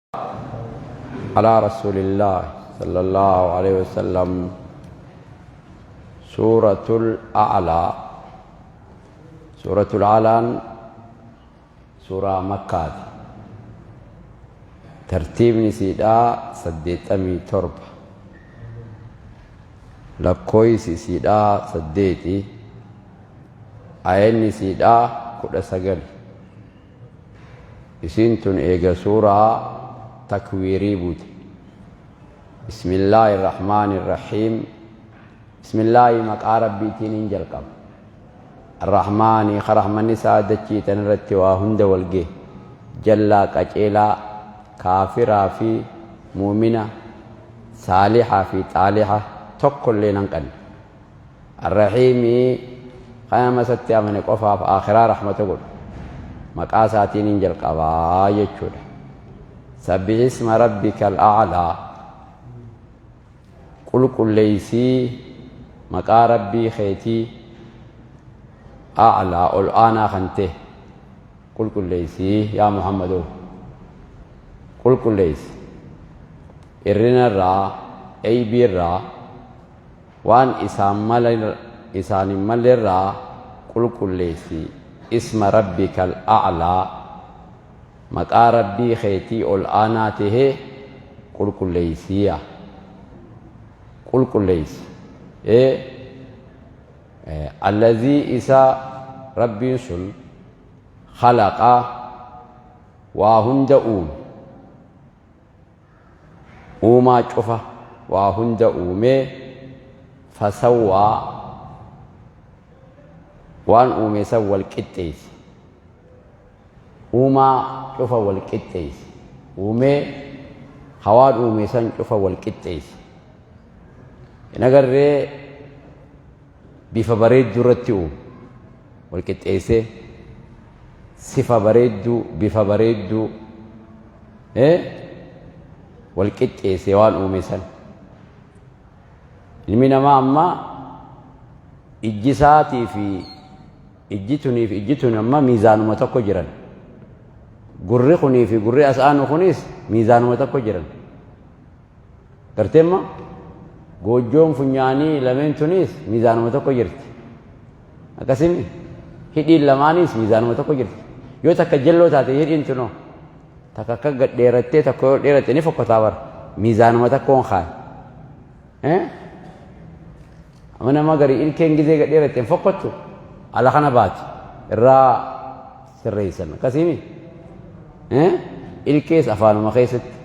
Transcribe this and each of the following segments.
على رسول الله صلى الله عليه وسلم. سورة الأعلى، سورة الأعلى سورة مكة. ترتيب سيدا 87، lakkoofsi isiidhaa 8، ayanni isiidhaa 19. Isiin tun eega suuraa takwiirii buute. بسم الله الرحمن الرحيم. بسم الله، maqaa Rabbiitiin hin jalqaba. الرحمن، rahmanni isaa dachii tan irratti waa hunda walgee, jallaa qaceelaa, kaafiraa fi muumina, saalixaa fi xaalixa tokkollee nan qabne. الرحيم، kan nama isatti amane qofaaf aakhiraa rahmata godhu, maqaa isaatiin hin jalqabaa jechuudha. سبح اسم ربك الأعلى، qulqulleeysii maqaa Rabbii keetii أعلى ol aanaa kan ta'e qulqulleeysii. Yaa Muhammadoo, qulqulleeysi irrinarraa, eybiirraa, waan isaan mala isaan hin mallerraa qulqulleeysi. اسم ربك الأعلى، maqaa Rabbii keetii ol aanaa tahee qulqulleeysiya, qulqulleeysi. Ee الذي، isa Rabbiin sun خلق، waa hunda uume, uumaa cufa waa hunda uumee, فسوى، waan uume san wal qixxeeyse, uumaa cufa wal qixxeeyse, uumee hawaan uume san cufa wal qixxeeyse. Hin agarree, bifa bareedduu irratti uume, wal qixxeessee, sifa bareedduu, bifa bareedduu wal qixxeesse waan uume san. Ilmi namaa amma ijji isaatii fi ijji tunii fi ijji tun amma miizaanuma tokko jiran. Gurri kunii fi gurri as aanu kunis miizaanuma tokko jiran. Garteemma, goojjoon funyaanii lameen tunis miizaanuma tokko jirti. Akkasimi hidhiin lamaanis miizaanuma tokko jirti. Yoo takka jalloo taate, hidhiin tunoo takka akka gad dheerattee, takka yoo dheeratte ni fokkotaa bara, miizaanuma tokkoon kaaye. Amma nama garii ilkeen gizee gad dheeratte hin fokkottu, ala kana baati, irraa sirreessan. Akkasimi ilkees afaanuma keessatti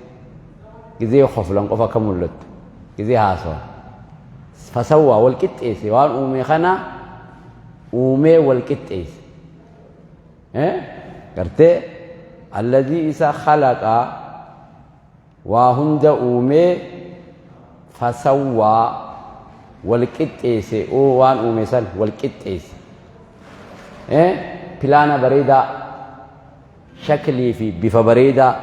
gizee koflan qofa akka mul'attu, gizee haasawan. فسوى، wal qixxeesse, waan uume kana uumee wal qixxeesse. Gartee, الذي isa خلق، waa hunda uumee, فسوى، wal qixxeesse, waan uume san wal qixxeesse, pilaana bareedaa, shaklii fi bifa bareedaa.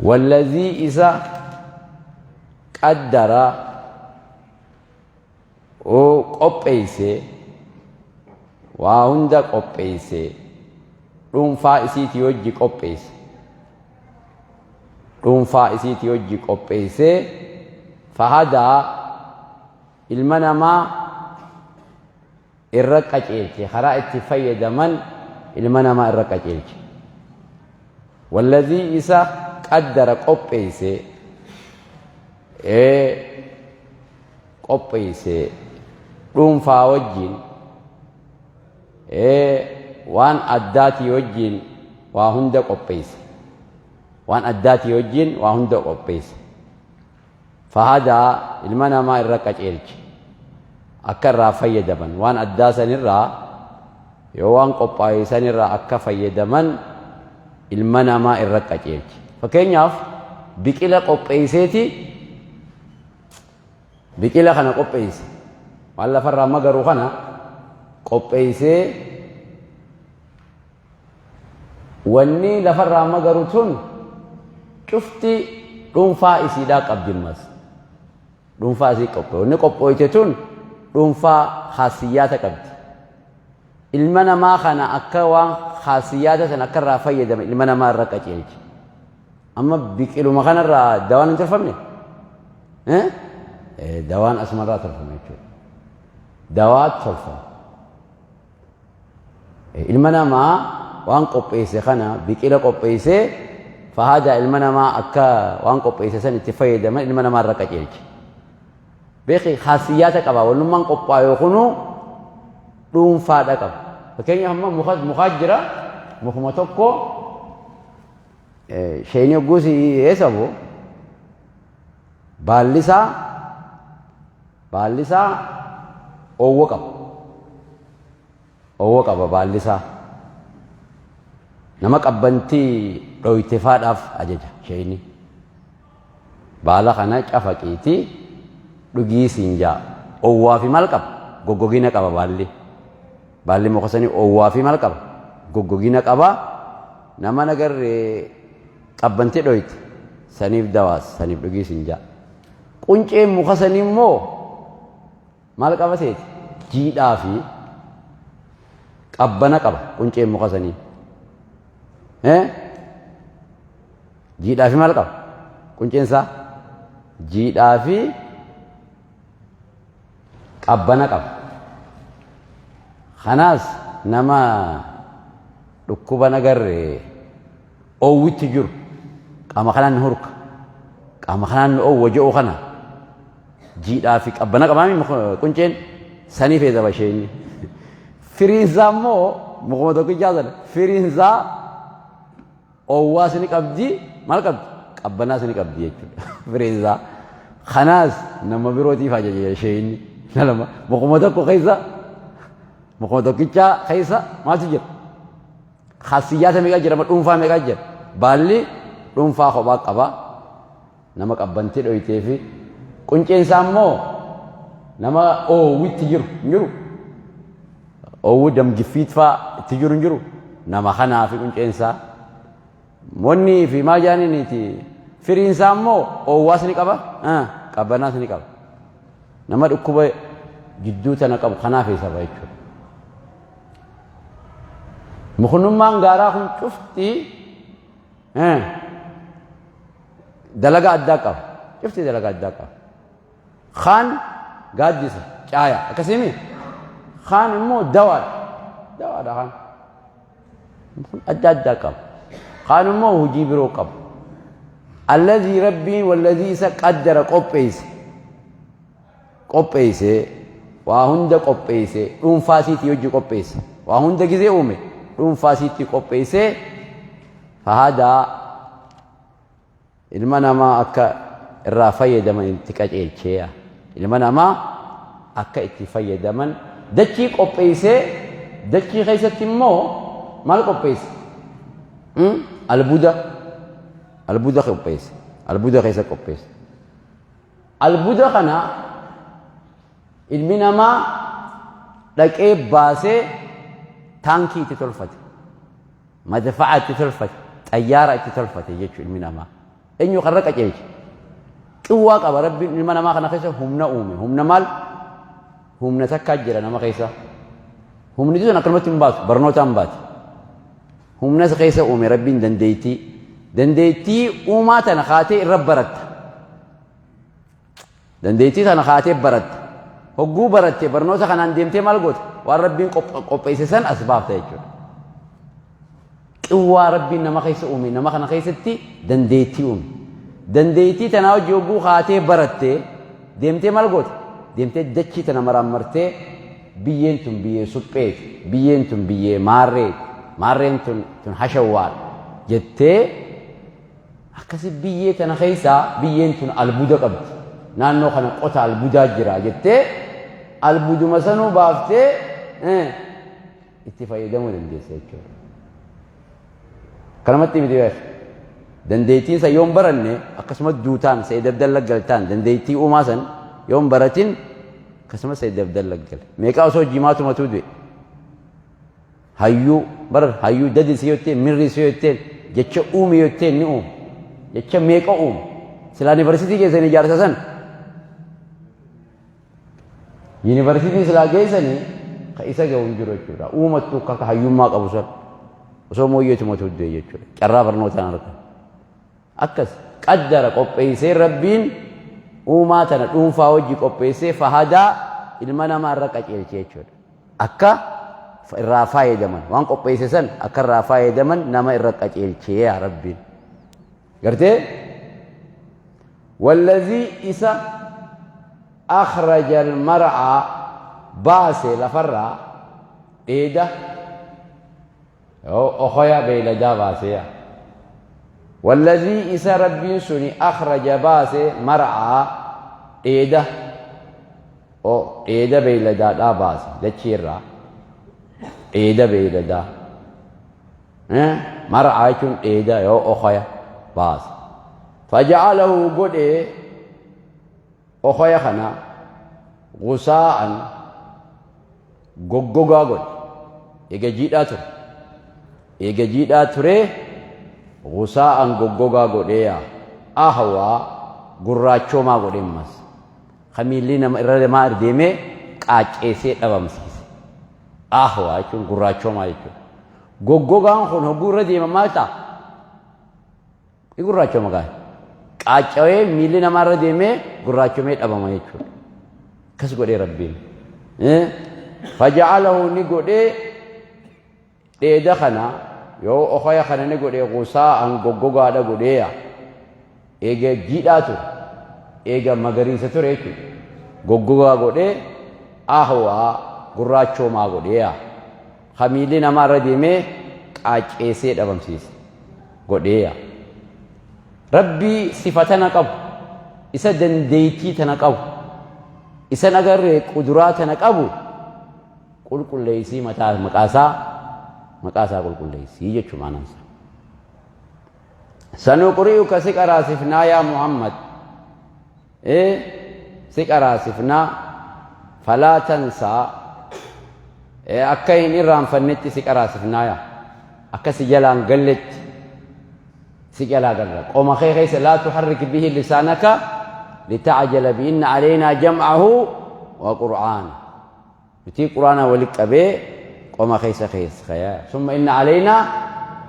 والذي isa قدر، qopheeyse, waa hunda qopheeyse, dhuunfaa isiitii wajji qopheeyse, dhuunfaa isiitii wajji qopheeyse, فهدى، ilma namaa irra qaceelche, karaa itti fayyadaman ilma namaa irra qaceelche. والذي isa قدر qopheeyse, qopheeyse dhuunfaa wajjin, waan addaatii wajjin waa hunda qopheeyse, waan addaatii wajjin waa hunda qopheeyse, فهدى، ilma namaa irra qaceelche akka irraa fayyadaman, waan addaa sanirraa yoo waan qophaa'e sanirraa akka fayyadaman ilma namaa irra qaceelche. Fakkeenyaaf, biqila qopheeyseeti, biqila kana qopheeyse, waan lafarraa magaru kana qopheeysee, wanni lafarraa magaru tun cufti dhuunfaa isiidhaa qabdi. Ammas dhuunfaa isii qophee, wanni qophooyte tun dhuunfaa haasiyyaata qabdi. Ilma namaa kana akka waan khaasiyyaata san akka irraa fayyadame ilma namaa irra qaceelche. Amma biqiluma kanarraa dawaan hin tolfamne? Dawaan asumarraa tolfame jechuudha. Dawaa tolfame. Ilma namaa waan qopheesse kana biqila qopheessee fahadaa ilma namaa akka waan qopheesse san itti fayyadaman ilma namaa irra qaceelche. Beeki khaasiyyaata qaba. Wannummaan qophaa'e kunuu dhuunfaadha qaba. Fakkeenyaaf amma muka mukaa jira mukuma tokko sheenii hogguu si eessabu baallisaa baallisaa oowwa qaba. Oowwa qaba baallisaa. Nama qabbantii dhoyte faadhaaf ajaja sheeyni. Baala kana cafaqiitii dhugii siin jaa. Owwaa fi maal qaba? Goggogina qaba baalli. Baalli muka sanii owwaa fi maal qaba? Goggogina qaba. Nama nagarree qabbantii dhoyte saniif dawaas saniif dhugii siin jaa. Qunceen muka sanii immoo maal qaba seeti? Jiidhaa fi qabbana qaba qunceen muka sanii. Jiidhaa fi maal qaba? Qunceen isaa jiidhaa fi qabbana qaba. Kanaas nama dhukkuba nagarre oowwitti jiru qaama kanaan ni hurka qaama kanaan ni oowwa jedhu kana jiidhaa fi qabbana qabaami qunceen sanii feeza basheenyi. Firiin isaa immoo mukuma tokkichaa sana firiin isaa Oowwaas ni qabdi, maal qabdi? Qabbanaas ni qabdi jechuudha. Fireen isaa. Kanaas nama birootiif ajaja isheen. Lama mukuma tokko keessa mukuma tokkichaa keessa maaltu jira? Khasiyyaata meeqa jira? Dhuunfaa meeqa jira? Baalli dhuunfaa kophaa qaba. Nama qabbantii dhoytee fi qunceen isaa immoo nama oowwitti jiru hin jiru. Oowwi damgiffiit faa itti jiru hin jiru. Nama kanaa fi qunceen isaa. Wanni fi maal jaaniiniiti firiin isaa immoo oowwaas ni qaba qabbanaas ni qaba. Nama dhukkuba jidduu tana qabu kanaaf saba jechuudha. Mukunummaan gaaraa kun cufti Dalagaa addaa qaba. Cufti dalagaa addaa qaba. Kaan gaaddisa, caaya. Akkasiimi? Kaan immoo dawaadha. Dawaadha kaan. Kun adda addaa qaba. Kaan immoo hojii biroo qaba. Alladhii rabbiin walladhii isa qaddara qopheesse. Qopheesse waa hunda qopheesse dhuunfaa isiitii hojii qopheesse. Waa hunda gizee uume dhuunfaa isiitti qopheesse. Fahadaa ilma namaa akka irraa fayyadaman itti qaceelchee ilma namaa akka itti fayyadaman dachii qopheessee dachii keessatti immoo maal qopheesse? Albuuda albuuda qopheesse albuuda keessa qopheesse. Albuuda kana ilmi namaa dhaqee baasee taankii itti tolfate. Madfa'a itti tolfate, xayyaara itti tolfate jechuudha ilmi namaa. Eenyu karra qajeelche? Qiwwaa qaba Rabbiin ilma namaa kana keessa humna uume. Humna maal? Humna takkaa jira nama keessa. Humni sun akkanumatti hin baatu, barnootaan baati. Humna isa keessa uume Rabbiin dandeettii. Dandeettii uumaa tana kaatee irra baratta. Dandeettii tana kaatee baratta. Hogguu baratte barnoota kanaan deemtee maal goota? Waan Rabbiin qopheesse san as baafta jechuudha. Qiwwaa Rabbiin nama keessa uume nama kana keessatti dandeettii uume. Dandeettii tanaa hojii hogguu kaatee baratte deemtee maal goota? Deemtee dachii tana maraammartee biyyeen tun biyyee supheeti, biyyeen tun biyyee maarreeti, maarreen tun tun hashawwaadha jettee Akkasi biyyee tana keessaa biyyeen tun albuuda qabdi. Naannoo kana qota albuudaa jira jettee albuuduma sanuu baaftee itti fayyadamuu dandeessa jechuudha. Kanamatti miti beeka. Dandeettiin san yoon baranne akkasumas duutaan Sayyid Abdalla galtaan dandeettii uumaa san yoon baratin akkasumas Sayyid Abdalla gale. Meeqaa osoo jimaatumatuu du'e. Hayyuu bar hayyuu dadisi yoo jetteen mirrisi yoo jetteen jecha uumi yoo jetteen ni uuma. Jecha meeqa uuma. Silaa yuunivarsiitii geessanii ijaarsa san. Yuunivarsiitii silaa geessanii Ka isa gahu hin jiru jechuudha. Uumattuu akka hayyummaa qabu san osoo mooyyeetuma tuddee jechuudha. Carraa barnootaan argame. Akkas qaddara qopheessee Rabbiin uumaa tana dhuunfaa wajji qopheessee fahadaa ilma namaa irra qaceelche jechuudha. Akka irraa fayyadaman waan qopheesse san akka irraa fayyadaman nama irra qaceelchee yaa Rabbiin. Gartee? Wallazii isa akhraja almar'aa baase lafarraa dheeda okoya beeyladaa baasee wallazii isa Rabbiin suni akhraja baase mar'aa dheeda dheeda beeyladaadhaa baase dachiirraa dheeda beeyladaa Mar'aa jechuun dheeda yoo okoya baase. Faja'alahu godhee okoya kana gusaa'an goggogaa godhe. Eega jiidhaa ture. Eega jiidhaa turee gusaa'an goggogaa godhee ahwaa gurraachoomaa godhe ammas. Ka miilli nama irra namaa deemee qaacceessee dhabamsiise. Ahwaa jechuun gurraachoomaa jechuudha. Goggogaan kun hogguu irra deema maal ta'a? Ni gurraachoma gaa. Qaaccawee miilli namaa irra deemee gurraachomee dhabama jechuudha. Akkas godhee Rabbiin. Faja'alahu ni godhee dheeda kana yoo okoya kana ni godhee gusaa'an goggogaadha godheeya. Eega jiidhaa ture. Eega magariisa ture jechuudha. Goggogaa godhee ahwaa gurraachoomaa godheeya. Ka miilli namaa irra deemee qaacceessee dhabamsiise godheeya. Rabbii sifa tana qabu, isa dandeettii tana qabu, isa nagarree quduraa tana qabu qulqulleessii mataa maqaasaa maqaa isaa qulqulleessii jechuu maanaan isaa. Sanuqri'uka si qaraasifnaa yaa Muhammad. Ee si qaraasifnaa falaa tansaa ee akka hin irraanfannetti si qaraasifnaa yaa akka si jalaan galletti si jalaa galla qoma kee keessa laa tuharrik bihi lisaanaka litacjala bi inna aleynaa jam'ahu wa qur'aana Nutii qur'aana wali qabee qoma keessa keessa kaya. Summa inna aleynaa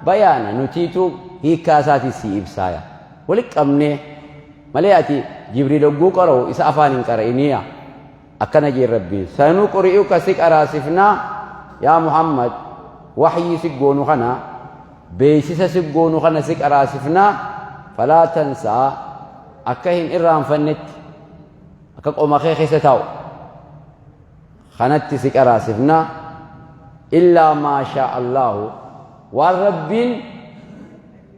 bayaana nutiitu hiikkaa isaatii sii ibsaaya. Wali qabnee malee ati Jibriil hogguu qara'u isa afaan hin qara'iniya. Akkana jeen Rabbiin. Sanuqri'uka si qaraasifnaa yaa Muhammad waxyii si goonu kana beeksisa si goonu kana si qaraasifnaa falaa tansaa akka hin irraanfannetti akka qoma kee keessa taa'u kanatti si qaraasifna illaa maa shaa Allaahu waan Rabbiin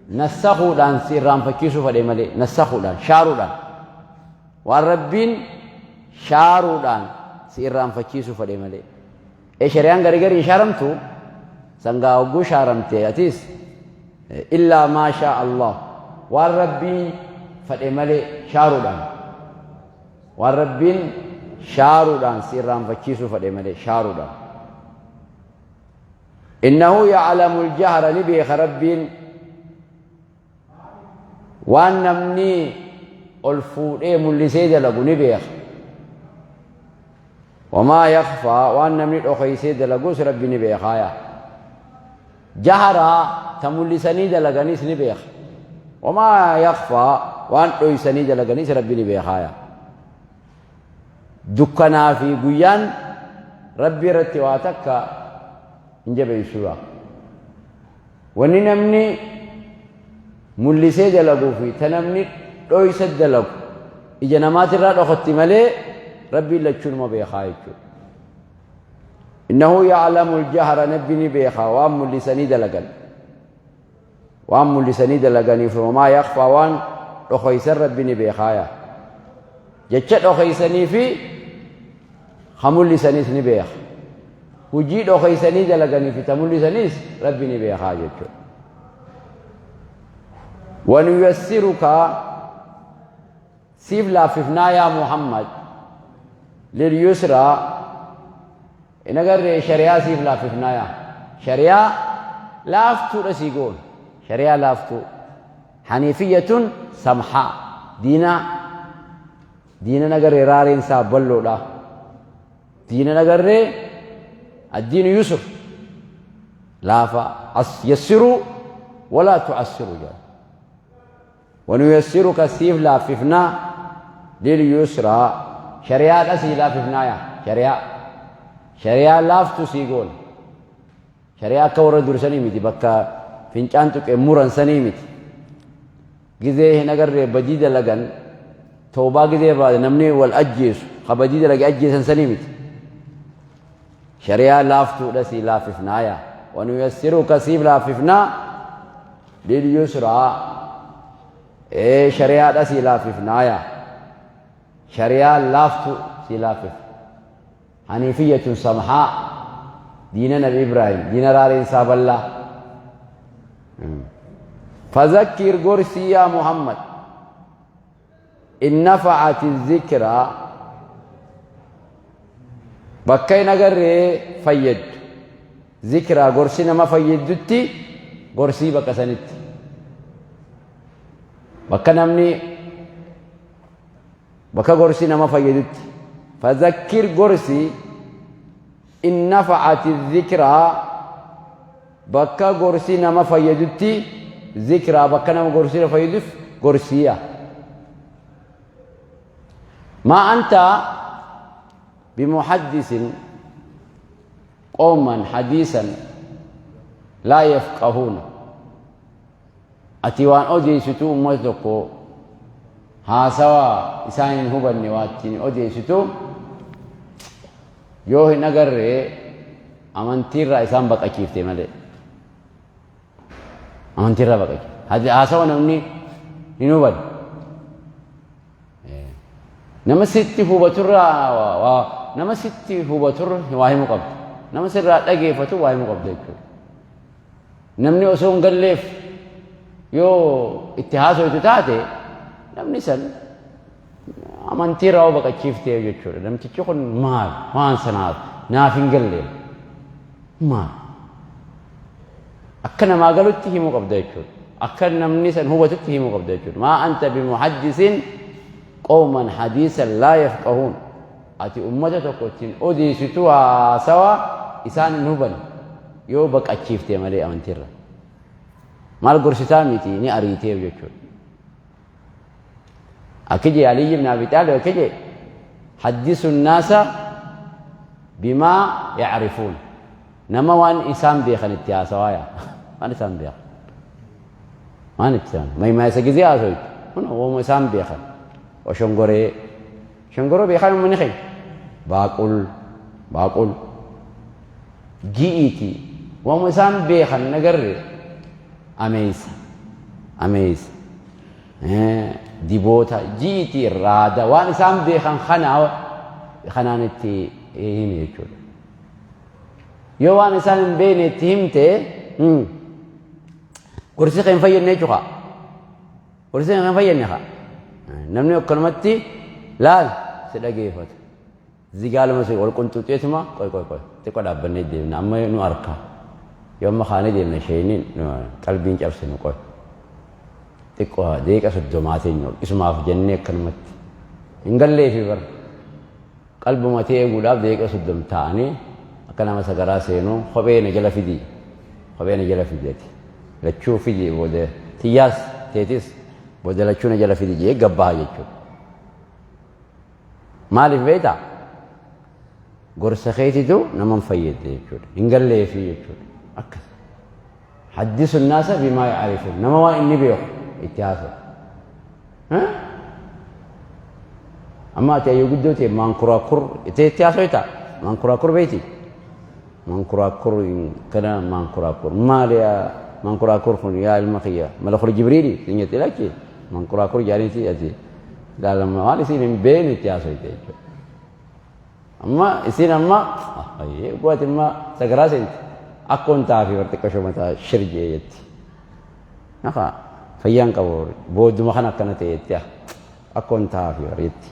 nassakuudhaan si irraanfachiisuu fedhe malee nassakuudhaan shaaruudhaan waan Rabbiin shaaruudhaan si irraanfachiisuu fedhe malee ee shari'aan gari gari hin shaaramtu sangaa hogguu shaaramte atis illaa maa shaa Allah waan Rabbiin fedhe malee shaaruudhaan Waan Rabbiin shaaruudhaan si irraanfachiisuu fedhe malee shaaruudhaan. Innahu ya'lamul jahra ni beeka Rabbiin waan namni ol fuudhee mul'isee dalagu ni beeka. Wamaa yakfaa waan namni dhokeessee dalagus Rabbi ni beekaaya. Jahara ta mul'isanii dalaganis ni beeka. Wamaa yakfaa waan dhoysanii dalaganis Rabbi ni beekaaya. Dukkanaa fi guyyaan Rabbi irratti waa takka hin jabeessuudha. Wanni namni mul'isee dalaguu fi ta namni dhoysa dalagu ija namaatirraa dhokatti malee Rabbiin lachuunuma beekaa jechuudha. Innahu ya'lamul jahra nabbi ni beeka waan mul'isanii dalagan. Waan mul'isanii dalaganiif wamaa yakfaa waan dhokoysan rabbi ni beekaaya. Jecha dhokoysanii fi ka mul'isanis ni beeka. Hujii dhokoysanii dalaganii fi ta mul'isanis rabbi ni beekaa jechuudha. Wanuyassiruka Siif laaffifnaa yaa Muhammad lil yusraa hin agarree shari'aa siif laaffifnaa yaa shari'aa laaftuudha sii goon shari'aa laaftuu haniifiyyatun samhaa diina diina nagarree raareen isaa balloodha diina nagarree Addiinu yusr laafa as yassiruu walaa tu'assiruu jedha. Wanuyassiruka siif laaffifnaa lil yusraa shari'aadha sii laaffifnaa yaa shari'aa shari'aa laaftu sii goona. Shari'aa akka warra dursanii miti bakka fincaan tuqe muran sanii miti. Gizee hin agarree badii dalagan tawbaa gizee baate namni wal ajjeesu ka badii dalage ajjeesan sanii miti. Shari'aa laaftuudha sii laaffifnaa yaa. Wanuyassiruka siif laaffifnaa lil yusraa ee shari'aadha sii laaffifnaa yaa. Shari'aa laaftu sii laaffifna. Haniifiyyatun samhaa diina nabi Ibraahim diina raareen isaa bal'aa. Fazakkir gorsii yaa Muhammad in nafa'ati zikraa bakka hin agarree fayyaddu zikraa gorsi nama fayyaddutti gorsii bakka sanitti bakka namni Bakka gorsi nama fayyadutti. Fazakkir gorsi in nafa'ati zikraa bakka gorsi nama fayyadutti zikraa bakka nama gorsi nama fayyaduuf gorsiya. Maa anta bimuhaddisin qooman hadiisan laa yafqahuuna. Ati waan odeessitu ummata tokko haasawa isaan hin hubanne waa ittiin odeessitu yoo hin agarre amantiirraa isaan baqachiifte malee. Amantiirraa baqachiifte. Haasawa namni hin hubanne. Nama sitti hubaturraa nama sitti hubaturra waa himuu qabda. Nama sirraa dhageeffatu waa himuu qabda jechuudha. Namni osoo hin galleef yoo itti haasoytu taate namni san amantii irraa baqachiiftee jechuudha. Namtichi kun maal waan sanaaf naaf hin galle maal akka namaa galutti himuu qabda jechuudha. Akka namni san hubatutti himuu qabda jechuudha. Maa anta bimuhaddisin qawman hadiisan laa yafqahuun. Ati ummata tokko ittiin odeessitu haasawa isaan hin hubanne yoo baqachiifte malee amantiirra. Maal gorsitaa miti ni ariiteef jechuudha. Akki jee Aliyyi ibn Abi Xaalib akki jee haddisu naasa bimaa yacrifuun. Nama waan isaan beekan itti haasawaa yaa. Waan isaan beekan. Waan itti isaan. Maymaayisa gizee haasoytu. Kun wooma isaan beekan. Oshongoree Shongoroo beekaa uummanni keenya. Baaqul, baaqul. Ji'iiti. Waanuma isaan beekan nagarre ameessa, ameessa. Diboota, ji'iiti, raada waan isaan beekan kana kanaan itti himi jechuudha. Yoo waan isaan hin beekne itti himte gorsi kee hin fayyadne jechuudha. Gorsi kee hin fayyadne kaa. Namni akkanumatti laal si dhageeffatu. Zigaaluma si wal qunxuxeetuma qoy qoy qoy xiqqoo dhaabbannee deemna amma nu arka. Yoo amma kaanee deemna sheeyniin qalbiin cabsinu qoy. Xiqqoo deeqa soddomaa teenyu isumaaf jennee akkanumatti. Hin galleefi bar. Qalbuma tee eeguudhaaf daqiiqa soddom taa'anii akka nama sagaraa seenuu kophee na jala fidi kophee na jala fidi ati lachuu fidi booda tiyyaas teetis booda lachuu na jala fidi jee gabbaha jechuudha. Maaliif beektaa? Gorsa keetitu nama hin fayyadde jechuudha. Hin galleefii jechuudha. Akkas. Haddisu naasa bimaa ya'arifuun. Nama waan inni beeku itti haasa'u. Amma ati ayyuu guddoo ta'e maankuraakur itti haasoyta? Maankuraakur beeyti? Maankuraakur kana maankuraakur maali yaa maankuraakur kun yaa ilma kiyya malakul jibriili sin jette lakki maankuraakur jaaniiti ati ilaalama waan isiin hin beekne itti haasoyte jechuudha. Amma isiin amma ayyee gooti amma sagaraa seenti akkoon taafi bar xiqqashoo mataa shir jee jetti. Nafa fayyaan qabu boodduma kana akkana ta'e jetti akkoon taafi bar jetti.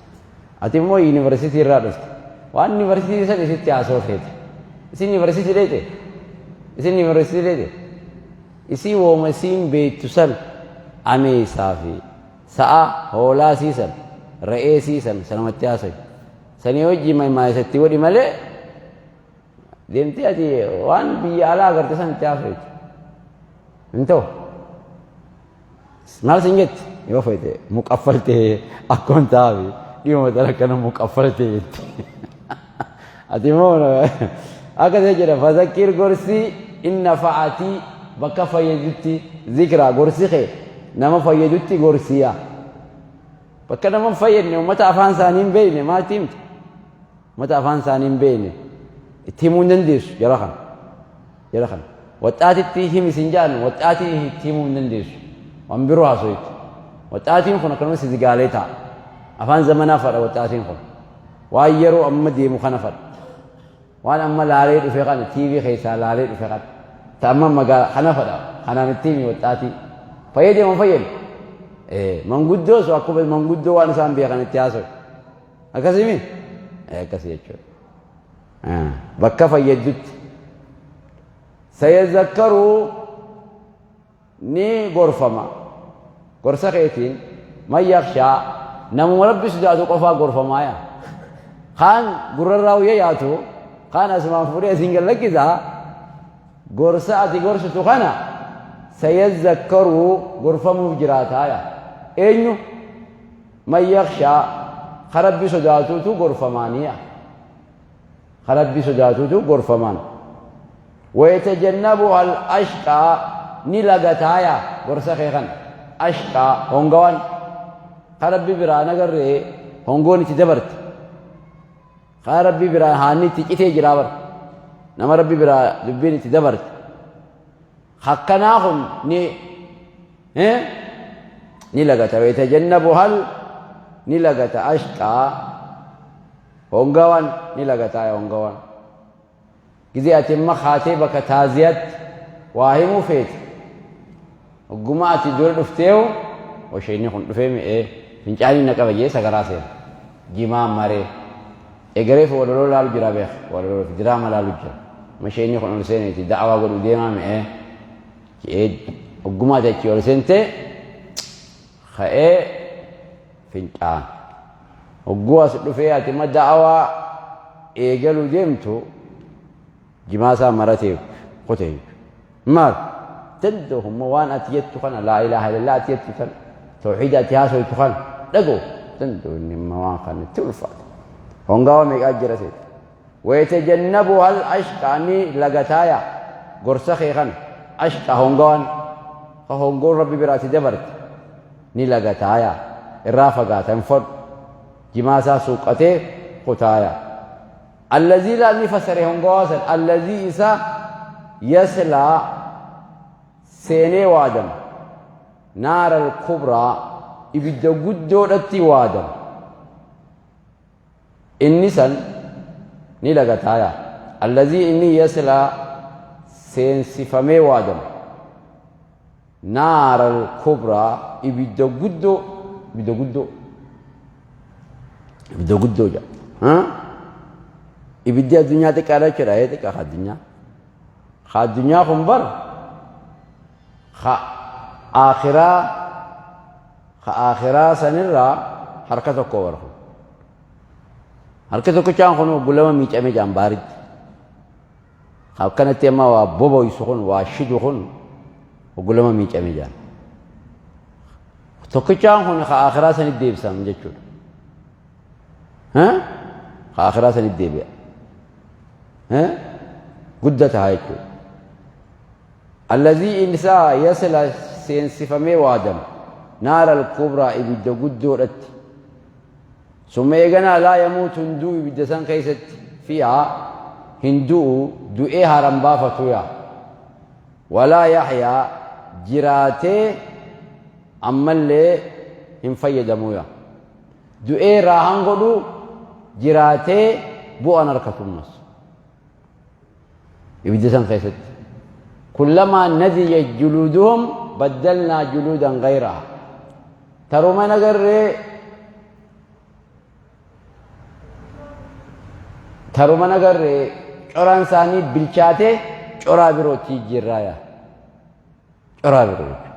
Ati immoo yuunivarsiitii irraa dhufte waan yuunivarsiitii san isitti haasoo feete. Isin yuunivarsiitii dheete? Isin yuunivarsiitii dheete? Isii wooma isiin beektu san ameessaa fi sa'a hoolaa siisan re'ee siisan sanumatti haasayu. Sanii wajjin maymaayisa itti godhi malee Deemtee ati waan biyya alaa agarte san itti haasofte. Hin ta'u. Maal sin jetti? Yoo feete muqaffaltee akkoon taafi dhiyuma tana akkana muqaffaltee jetti. Ati immoo akka ta'e jedha fazakkiir gorsii inna fa'atii bakka fayyadutti zikraa gorsi kee nama fayyadutti gorsiya. Bakka nama hin fayyadne uummata afaan isaanii hin beekne maalti himta? Uummata afaan isaanii hin beekne itti himuu hin dandeessu jara kana. Jara kana. Waxxaatitti himi sin jedhan waxxaatii itti himuu hin dandeessu. Waan biroo haaso'itti. Waxxaatiin kun akkanuma si zigaalee ta'a. Afaan zamanaa fadha waxxaatiin kun. Waan yeroo amma deemu kana fadha. Waan amma laalee dhufe kana TV keessaa laalee dhufe kana. Ta amma magaalaa kana fadha. Kanaan itti himi waxxaatii. Fayyadee moo fayyadu? Manguddoos akkuma manguddoo waan isaan beekan itti haasawu. Akkasii mi? Akkasii jechuudha. Bakka fayyaddutti. Sayazakkaruu ni gorfama. Gorsa keetiin man yakshaa namuma rabbi sodaatu qofaa gorfamaa yaa. Kaan gurrarraa uyya yaatu kaan asumaan fuudhee asiin gad lakkisaa gorsa ati gorsitu kana sayazakkaruu gorfamuuf jiraataa yaa. Eenyu? Man yakshaa ka rabbi sodaatuutu gorfamaaniya. Ka rabbi sodaatuutu gorfamaan. Wayatajannabuha al-ashqaa ni lagataaya gorsa kee kana. Ashqaa hongawaan ka rabbi biraa nagarree hongoon itti dabarte. Ka rabbi biraa haanni itti citee jiraa bar. Nama rabbi biraa dubbiin itti dabarte. Akkanaa kun ni ni lagata wayatajannabuhal ni lagata ashqaa hongawan ni lagata hongawan gizee ati amma kaatee bakka taaziyatti waa himuu feete hogguma ati dura dhufteehu osheenni kun dhufee mi'ee fincaanii na qaba jee sagaraa seena jimaa maree egareef walaloo laalu jira beek walaloo fi diraama laalu jira masheenni kun ol seeneeti da'awaa godhu deemaa mi'ee je'ee hogguma ati achii ol seentee ka'ee fincaan. Hogguu as dhufee ati ma da'awaa eegaluu deemtu jimaa isaa maratee kute jechuudha. Maal? Danda'u immoo waan ati jettu kana laa ilaaha illallah ati jettu kana tawxiida ati haasoytu kana dhaga'u danda'u inni immoo waan kana itti ulfaata. Hongawa meeqaa jira seeta. Wayatajannabuha al-ashqa ni lagataaya gorsa kee kana ashqa hongawaan ka hongoon rabbi biraati dabarte ni lagataaya irraa fagaata hin fadhu jimaa isaa suuqqatee kutaaya allazii laa ni fasare hongawaa san allazii isa yaslaa seenee waadama naara al-kubraa ibidda guddoodhatti waadama Inni san ni lagataaya. Allazii inni yaslaa seensifamee waadamu. Naaral kubraa ibidda guddoo ibidda guddoo ibidda guddoo jedha. Ibiddi addunyaa xiqqaadha jechuudha. Ee xiqqaa ka addunyaa. Ka addunyaa kun bar ka aakhiraa Ka aakhiraa sanirraa harka tokko bara kun. Harki tokkichaan kun gulama miicame jaan baaritti. Akkanatti amma waa boboysu kun waa shidu kun gulama miicame jaan. Tokkichaan kun ka aakhiraa sanitti deebisam jechuudha. Ka aakhiraa sanitti deebi'a. Guddata jechuudha. Allazii isaa yasla seensifamee waadama naara al-kubraa ibidda guddoodhatti. Summa eeganaa laa yamuutu hin du'u ibidda san keessatti fiihaa hin du'u du'ee haran baafatu yaa. Walaa yaxyaa jiraatee ammallee hin fayyadamu yaa. Du'ee raahan godhu jiraatee bu'an harkatummas. Ibidda san keessatti. Kullamaa nadiyat juluuduhum baddalnaa juluudan gayraha. Taruma nagarree taruma nagarree coraan isaanii bilchaatee coraa birootti jijjiirraa yaa. Coraa biroo jechuudha.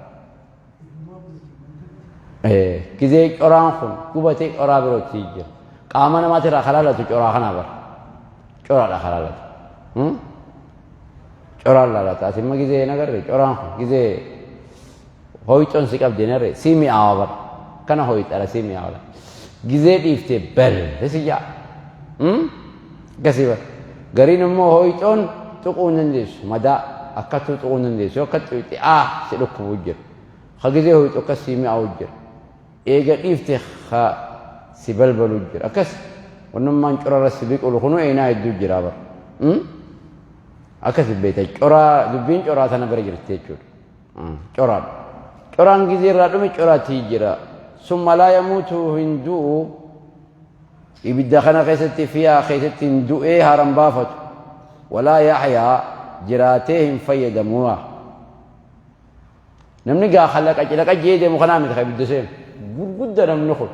Gizee coraan kun gubatee coraa birootti jijjiira. Qaama namaatirraa kalaalatu coraa kanaa bara. Coraadha kalaalatu. Coraan laalata. Ati imma gizee hin agarre coraan kun gizee hoyxoon si qabdi hin agarre si mi'aawa bara. Kana hoyxara si mi'aawa. Gizee dhiiftee bal si ja'a. Akkasii bara. Gariin immoo hoyxoon tuquu hin dandeessu. Madaa akkattuu tuquu hin dandeessu. Yoo akka xuqxe aa si dhukkubu jira. Ka gizee hoyxu akkas si mi'aawu jira. Eega dhiifte ka si balbalu jira. Akkas wannummaan corarra si biqilu kunuu eenaa hedduu jira bara. Akkasi beekta coraa dubbiin coraa tana bira jirti jechuudha. Coraadha. Coraan gizee irraa dhume coraatti jira. Summa laa yamuutu hin du'u ibidda kana keessatti fiyaa keessatti hin du'ee haaran baafatu. Walaa yaxyaa jiraatee hin fayyadamu. Namni gaa kalaqa cilaqa jee deemu kanaa miti kan ibidda seenu. Gurgudda namni kun.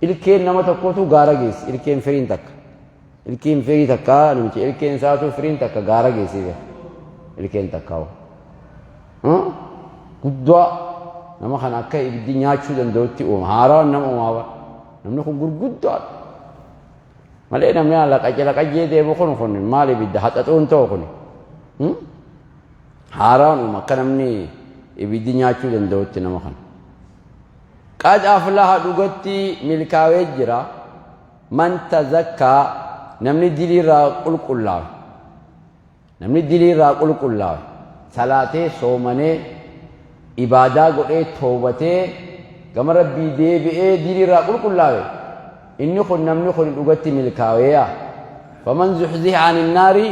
Ilkeen nama tokkootu gaara geessi. Ilkeen firiin takka. Ilkeen firii takka namichi ilkeen isaatu firiin takka gaara geessi. Ilkeen takka hoo. Guddaa nama kana akka ibiddi nyaachuu danda'utti uuma. Haaraan nama uumaa bara. Namni kun gurguddaadha. Malee namni laqa cilaqa jee deemu kun kun maal ibidda haxaxuun ta'u kun. Haaraan uuma akka namni ibiddi nyaachuu danda'utti nama kana. Qad aflaha dhugatti milkaawee jira. Man tazakkaa namni diliirraa qulqullaawe. Namni diliirraa qulqullaawe. Salaatee soomanee ibaadaa godhee toobatee gama rabbii deebi'ee diliirraa qulqullaawe. Inni kun namni kun dhugatti milkaaweeya. Faman zuhziha anin naari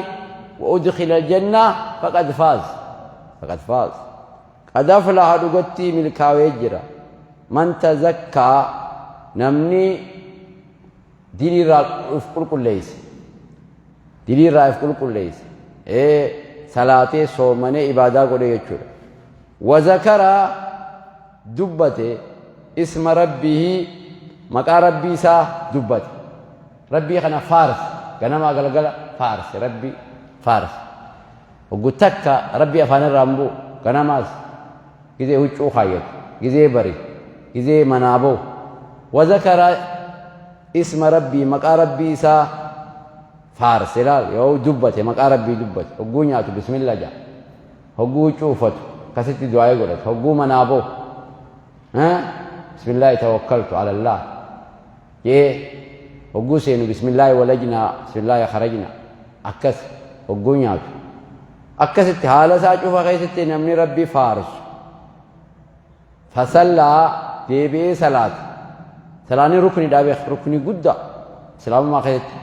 wa udkhila aljanna faqad faaz. Faqad faaz. Qad aflaha dhugatti milkaawee jira. Man tazakkaa namni diliirraa of qulqulleeyse. Diliirraa of qulqulleeyse. Ee salaatee soomanee ibaadaa godhee jechuudha. Wa zakara dubbate isma rabbihi maqaa rabbii isaa dubbate. Rabbii kana faarse ganamaa galgala faarse rabbii faarse. Hoggu takka rabbii afaan irraa hin bu'u ganamaas gizee huccuu kaayyatu gizee bari gizee manaa ba'u. Wa zakara isma rabbii maqaa rabbii isaa faarse laal yoo dubbate maqaa rabbii dubbate hogguu nyaatu bismillah ja'a. Hogguu huccuu uffatu akkasitti du'aa'ii godhatu hogguu manaa ba'u bismillaahi tawakkaltu ala Allah jee hogguu seenu bismillaahi walajnaa bismillaahi kharajna akkas hogguu nyaatu akkasitti haala isaa cufa keessatti namni rabbi faarsu fasallaa deebi'ee salaata salaanni rukni dhaabee rukni guddaa islaamummaa keessatti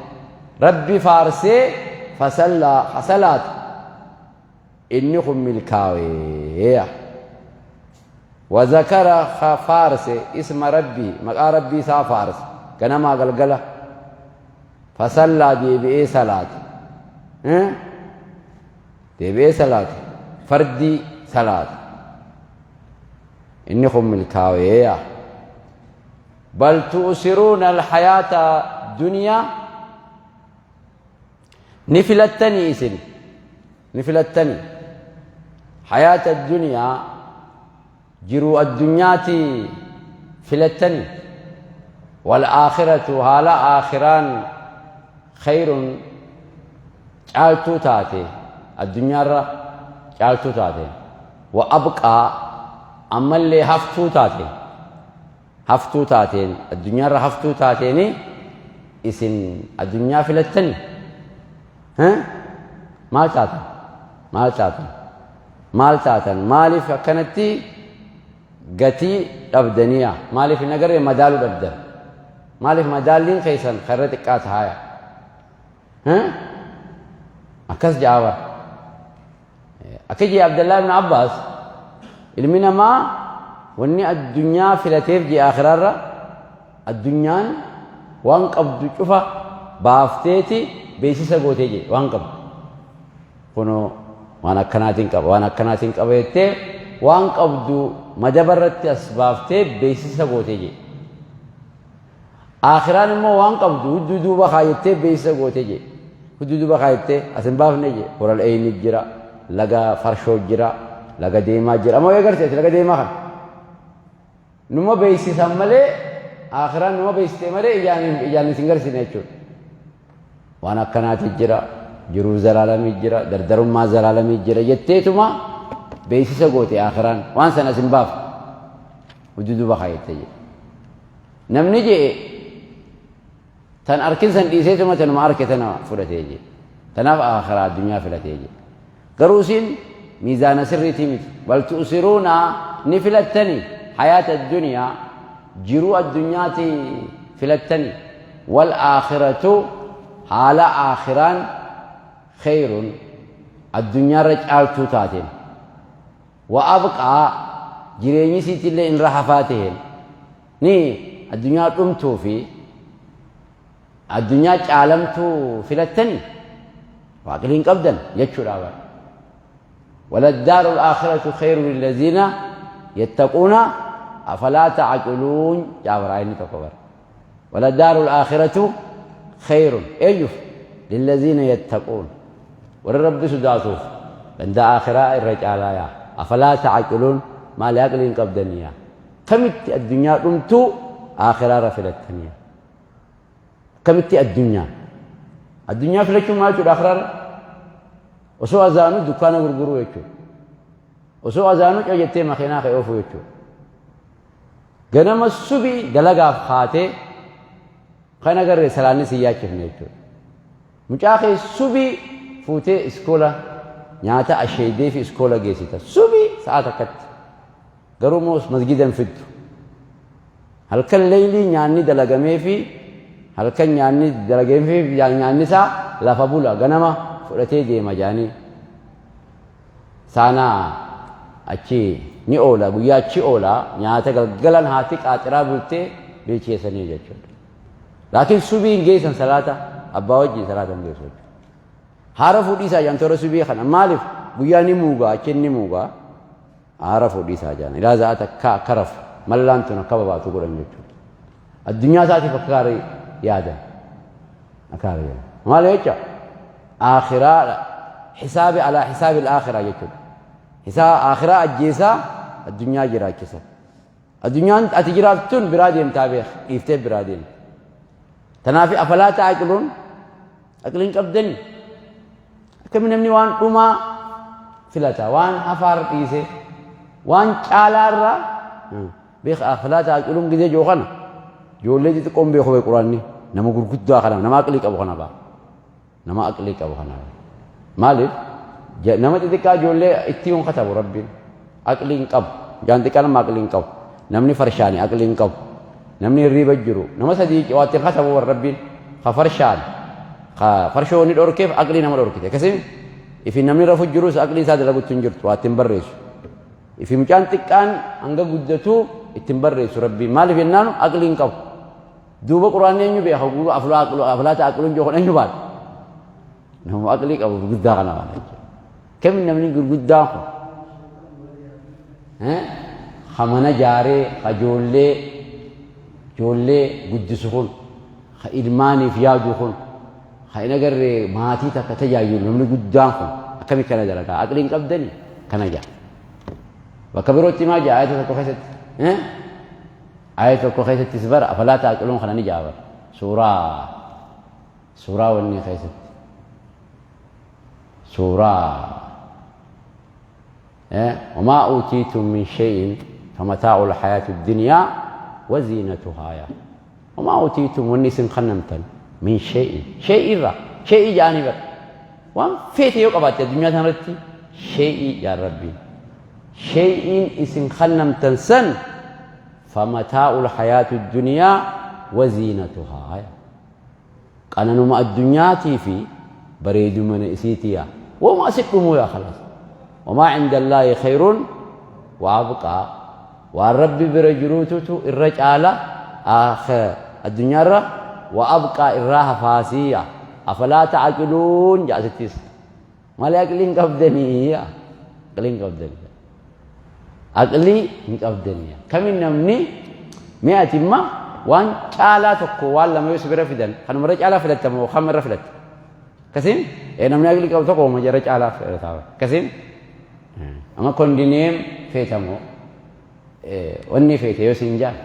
rabbi faarsee fasallaa salaata Inni kun milkaaweeya. Wazakara ka faarse isma rabbii maqaa rabbii isaa faarse ganamaa galgala fasallaa deebi'ee salaate deebi'ee salaate fardii salaate inni kun milkaaweeya. Bal tu'siruuna alhayaata duniyaa Ni filattanii isin ni filattanii hayaata addunyaa jiruu addunyaati filattanii wal aakhiratu haala aakhiraan khayrun caaltuu taate addunyaarra caaltuu taate wa abqaa ammallee haftuu taate haftuu taateen addunyaarra haftuu taateeni isin addunyaa filattani maal taatan maal taatan maal taatan maaliif akkanatti gatii dhabdaniya maaliif hin agarree madaaluu dhabdan maaliif madaalliin keessan karra xiqqaa tahaaya akkas ja'a bara Akka jee Abdallaa ibn Abbaas ilmi namaa wanni addunyaa filateef jee akhiraarra addunyaan waan qabdu cufa baafteeti beeksisa gootee jee waan qabdu. Kunoo waan akkanaatiin qaba waan akkanaatiin qaba jettee waan qabdu madaba irratti as baaftee beeksisa gootee jee. Aakhiraan immoo waan qabdu hudduu duuba kaayyattee beeksisa goote jee. Hudduu duuba kaayyattee as hin baafne jee. Horal eeyni jira, laga farshoo jira, laga deemaa jira. Amma yoo agartee laga deemaa kana. Numa beeksisan malee aakhiraan numa beeksiste malee ijaan ijaan isin garsiisne jechuudha. Waan akkanaati jira. jiruu zalaalamii jira, dardarummaa zalaalamii jira jetteetuma beeksisa goote aakhiraan waan sana as hin baafne. Hudduduba kaayatte jedhe. Namni je'e tan arkin san dhiiseetuma tanuma arke tana fudhatee jedhe. Tanaaf aakhiraa addunyaa filatee jedhe. Garuu isin miizaana sirriitii miti. Bal tu'siruuna ni filattani hayaata addunyaa jiruu addunyaati filattani wal aakhiratu haala aakhiraan kheeyrun addunyaarra caaltuu taateen. Wa abqaa jireenyi isiitillee irra hafaa taheen ni addunyaa dhumtuu fi addunyaa caalamtuu filattani waaqilii hin qabdan jechuudha bara. Waladdaaru al-aakhiratu khayru lillaziina yattaquuna afalaa ta'aqiluun jaabara inni tokko bara. Waladdaaru al-aakhiratu khayrun eenyuuf lillaziina yattaquun warra rabbi sodaatuuf ganda aakhiraa irra caalaa yaa afalaa ta'aqiluun maali aqlii hin qabdanii yaa kamitti addunyaa dhumtuu aakhiraa irra filattanii yaa akkamitti addunyaa addunyaa filachuun maal jechuudha aakhiraa irra osoo azaanuu dukkaana gurguruu jechuudha osoo azaanuu coo jettee makiinaa kee oofuu jechuudha Ganama subii dalagaaf kaatee kan agarre salaanni si yaachifne jechuudha. Mucaa kee subii fuutee iskoola nyaata asheeydee fi iskoola geessita. Subii sa'a takkatti. Garuu immoo masgida hin fiddu. Halkan leeylii nyaanni dalagamee fi halkan nyaanni dalagamee fi nyaanni isaa lafa bula ganama fudhatee deema jaanii. Saanaa achi ni oola guyyaa achi oola nyaata galgalan haati qaaxiraa bultee bilcheessanii jechuudha. Laakiin subii hin geessan salaata abbaa wajjin salaata hin geessu jechuudha. Haara fuudhiisaa jaan toora subii kana maaliif guyyaa ni muugaa achi ni muugaa haara fuudhiisaa jaan ilaa za'a takka akka rafu mallaan tun akka babaatu godhan jechuudha. Addunyaa isaatiif akka gaarii yaadan. Akka gaarii yaadan. Maal jecha? Aakhiraadha. Hisaabi alaa hisaabi aakhira jechuudha. Hisaa aakhiraa ajjeesaa addunyaa jiraachisa. Addunyaan ati jiraattuun biraa deemtaa beek dhiiftee biraa deemta. Kanaaf afalaa ta'aqiluun aqliin qabdani. Akkami namni waan dhumaa filata waan hafaar dhiise waan caalaarraa beeka afalaa ta'aqiluun gizee jiru kana ijoollee xixiqqoon beeku beeku quraanni nama gurguddaa kana nama aqlii qabu kana ba'a. Nama aqlii qabu kana ba'a. Maaliif nama xixiqqaa ijoollee itti hin katabu rabbiin aqlii hin qabu. Mucaan xiqqaa nama aqlii hin qabu. Namni farshaani aqlii hin qabu. Namni hirriiba jiru nama sadii waa ittiin katabu warra rabbiin ka farshaan ka farshoo inni dhorkeef aqlii nama dhorkite akkasii ifi namni rafu jirus aqlii isaa dalagutti hin jirtu waa ittiin barreessu. Ifi mucaan xiqqaan hanga guddatu ittiin barreessu rabbiin maaliif jennaan aqlii hin qabu. Duuba quraanni eenyu beeka guuba aflaa ta'aqiluun jiru kun eenyu baala. Nama aqlii qabu gurguddaa kana baala jechuudha. Kami namni gurguddaan kun ka mana jaaree ka ijoollee ijoollee guddisu kun ka ilmaaniif yaadu kun ka hin agarree maatii takka tajaajilu namni guddaan kun akkami kana dalagaa aqlii hin qabdani kana jaa. Bakka birootti maa jaa ayata tokko keessatti ayata tokko keessattis bara afalaa taaqiluun kana ni jaa bara suuraa suuraa wanni keessatti suuraa wamaa uutiitum min shay'in famataa'u alhayaatu dunyaa waziinatuhaa yaa wamaa uutiitum wanni isin kannamtan min shay'in shay'ii irraa shay'ii ja'anii bara waan feete yoo qabaatte addunyaa tanarratti shay'ii jaan rabbiin shay'iin isin kannamtan san famataa'u alhayaatu dunyaa waziinatuhaa yaa Qananuma addunyaatii fi bareedumana isiitii yaa. Woma asit dhumuu yaa khalaas. Wamaa indallaahi khayrun wa abqaa. Waan Rabbi bira jiruututu irra caala addunyaarra wa abqaa irraa hafaasii yaa. Afalaa ta'aqiluun jaa asittis. Malee aqlii hin qabdanii yaa. Aqlii hin qabdanii. Aqlii hin qabdanii. Kami namni mee ati imma waan caalaa tokko waan lama yoo si bira fidan kanumarra caalaa filatta moo kam irra filatta? Akkasiin namni aqlii qabu tokko uma jara caalaa filata. Akkasiin amma kondineem feetamoo wanni feete yoo siin jaan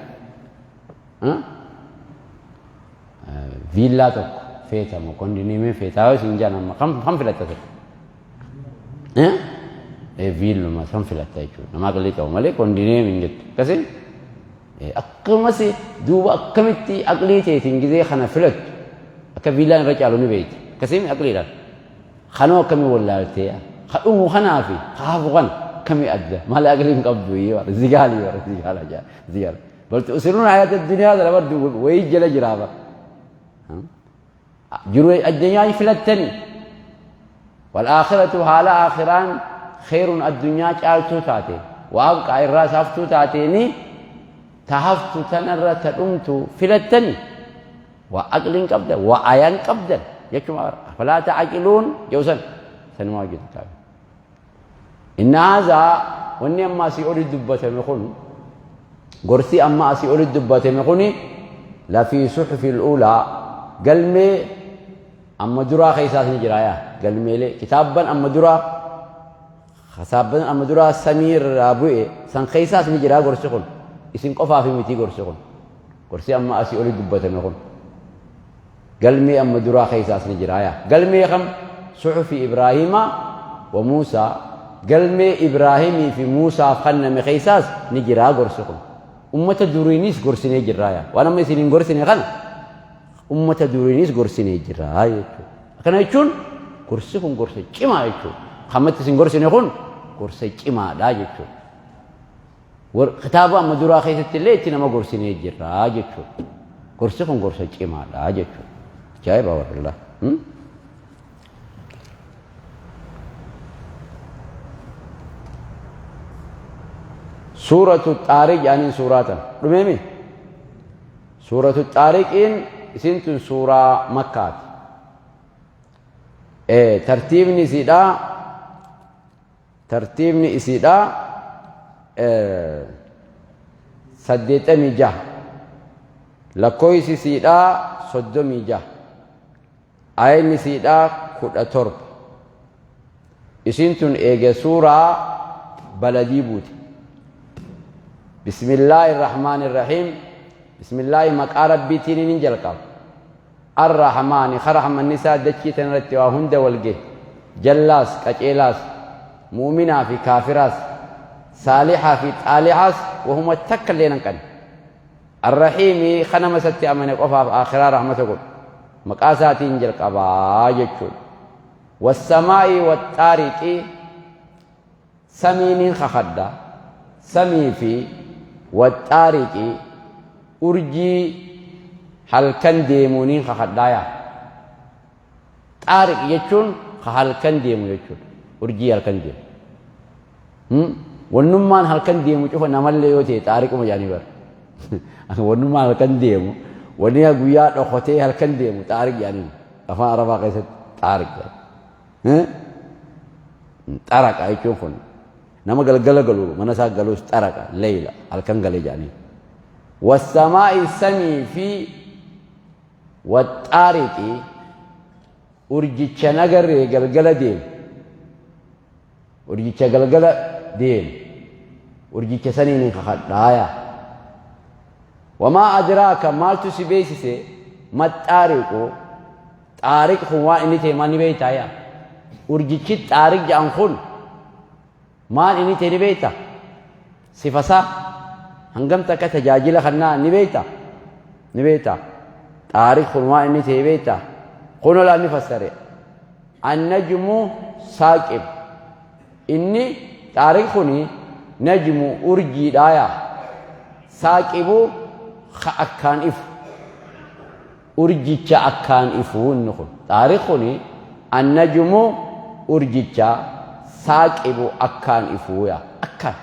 viillaa tokko feeta moo kondominiyeemii feetaa yoo siin jedhan amma kam kam filatta ture? Viilluma san filatta jechuudha. Nama aqlii qabu malee kondominiyeemii hin jettu. Akkasii akkumas duuba akkamitti aqlii teetiin gizee kana filattu akka viillaan irra caalu ni beekti. Akkasii aqliidhaan. Kanoo akkamii wallaaltee ka dhumu kanaa fi ka hafu kana akkamii adda malee aqlii hin qabdu zigaalii bara zigaala zigaala. Bal tu'siruuna hayaata duniyaa sana bar wayii jala jiraa bar. Jiru addunyaa filattani. Wal aakhiratu haala aakhiraan kheerun addunyaa caaltuu taate wa abqaa irraa haftuu taateeni ta haftu tanarra ta dhumtu filattani wa aqliin qabdan wa ayan qabdan jechuma bara afalaa ta'aqiluun jedhu san sanumaa hojjetu taate. Inna haazaa wanni amma asii oli dubbatame kun gorsi amma asii oli dubbatame kuni lafii suxufi ulaa galmee amma duraa keessaas ni jira yaa galmeelee kitaabban amma duraa kitaabban amma duraa samii irraa bu'e san keessaas ni jira gorsi kun isin qofaaf miti gorsi kun gorsi amma asii oli dubbatame kun Galmee amma duraa keessaas ni jira yaa. Galmee kam? Suxufi Ibraahiima wa Muusaa. Galmee Ibraahimii fi Muusaaf kenname keessaas ni jira gorsi kun. Ummata duriinis gorsinee jirra yaa. Waan amma isin hin gorsine kana ummata duriinis gorsinee jirra jechuudha. Akkana jechuun gorsi kun gorsa cimaa jechuudha. Kammatti isin gorsine kun gorsa cimaadha jechuudha. Kitaaba amma duraa keessatti illee itti nama gorsinee jirra jechuudha. Gorsi kun gorsa cimaadha jechuudha. Ajaa'iba warra. Suuratu Xaariq jedhaniin suuraa tana. Dhumeemi? Suuratu Xaariqiin isiin tun suuraa Makkaati. Tartiibni isiidhaa Tartiibni isiidha 86. Lakkooysi isiidha 36. Aayinni isiidha 17. Isiin tun eega suuraa baladii buute. Bismillaahi irrahmaani irrahiim. Bismillaahi maqaa Rabbiitiin nin jalqaba. Ar-Rahmaani, ka rahmanni isaa dachii tana irratti waa hunda wal gahe, jallaas, qaceelaas, mu'uminaa fi kaafiraas, saalixaa fi xaali'aas wahuma takka illee hin hanqanne. Ar-Rahiimi, ka nama isatti amane qofaaf aakhiraa rahmata godhu. Maqaa isaatiin jalqabaa jechuudha. Wassamaa'i waxxaariqi, samiinin kakadha, samii fi waxxaariqi, urjii halkan deemuuniin kakadhaa yaa. Xaariq jechuun ka halkan deemu jechuudha. Urjii halkan deemu. Wannummaan halkan deemu cufa namallee yoo ta'e xaariquma jedhanii bara. Wannummaan halkan deemu wanni guyyaa dhokotee halkan deemu xaariq jedhanii afaan arabaa keessatti xaariq jedhanii. Xaraqa jechuun kun nama galgala galu mana isaa galus xaraqa leeyla halkan gale jedhanii. Wassamaa'i samii fi waxxaariqi urjicha nagarree galgala deemu. Urjicha galgala deemu. Urjicha saniin hin kakadhaaya. Wamaa adraaka maaltu si beeksise maxxaariqu xaariq kun waan inni ta'e maal ni beektaa yaa? Urjichi xaariq jedhan kun maal inni ta'e ni beekta? Sifasaa hangam takka tajaajila kannaa ni beekta? Ni beekta? Xaariq kun waan inni ta'e beekta? Kun olaa ni fassare. Annajmu saaqib. Inni xaariq kuni najmu urjiidhaa yaa. Saaqibu ka akkaan ifu. Urjicha akkaan ifu inni kun. Xaariq kuni annajmu urjicha saaqibu akkaan ifu yaa. Akkaan.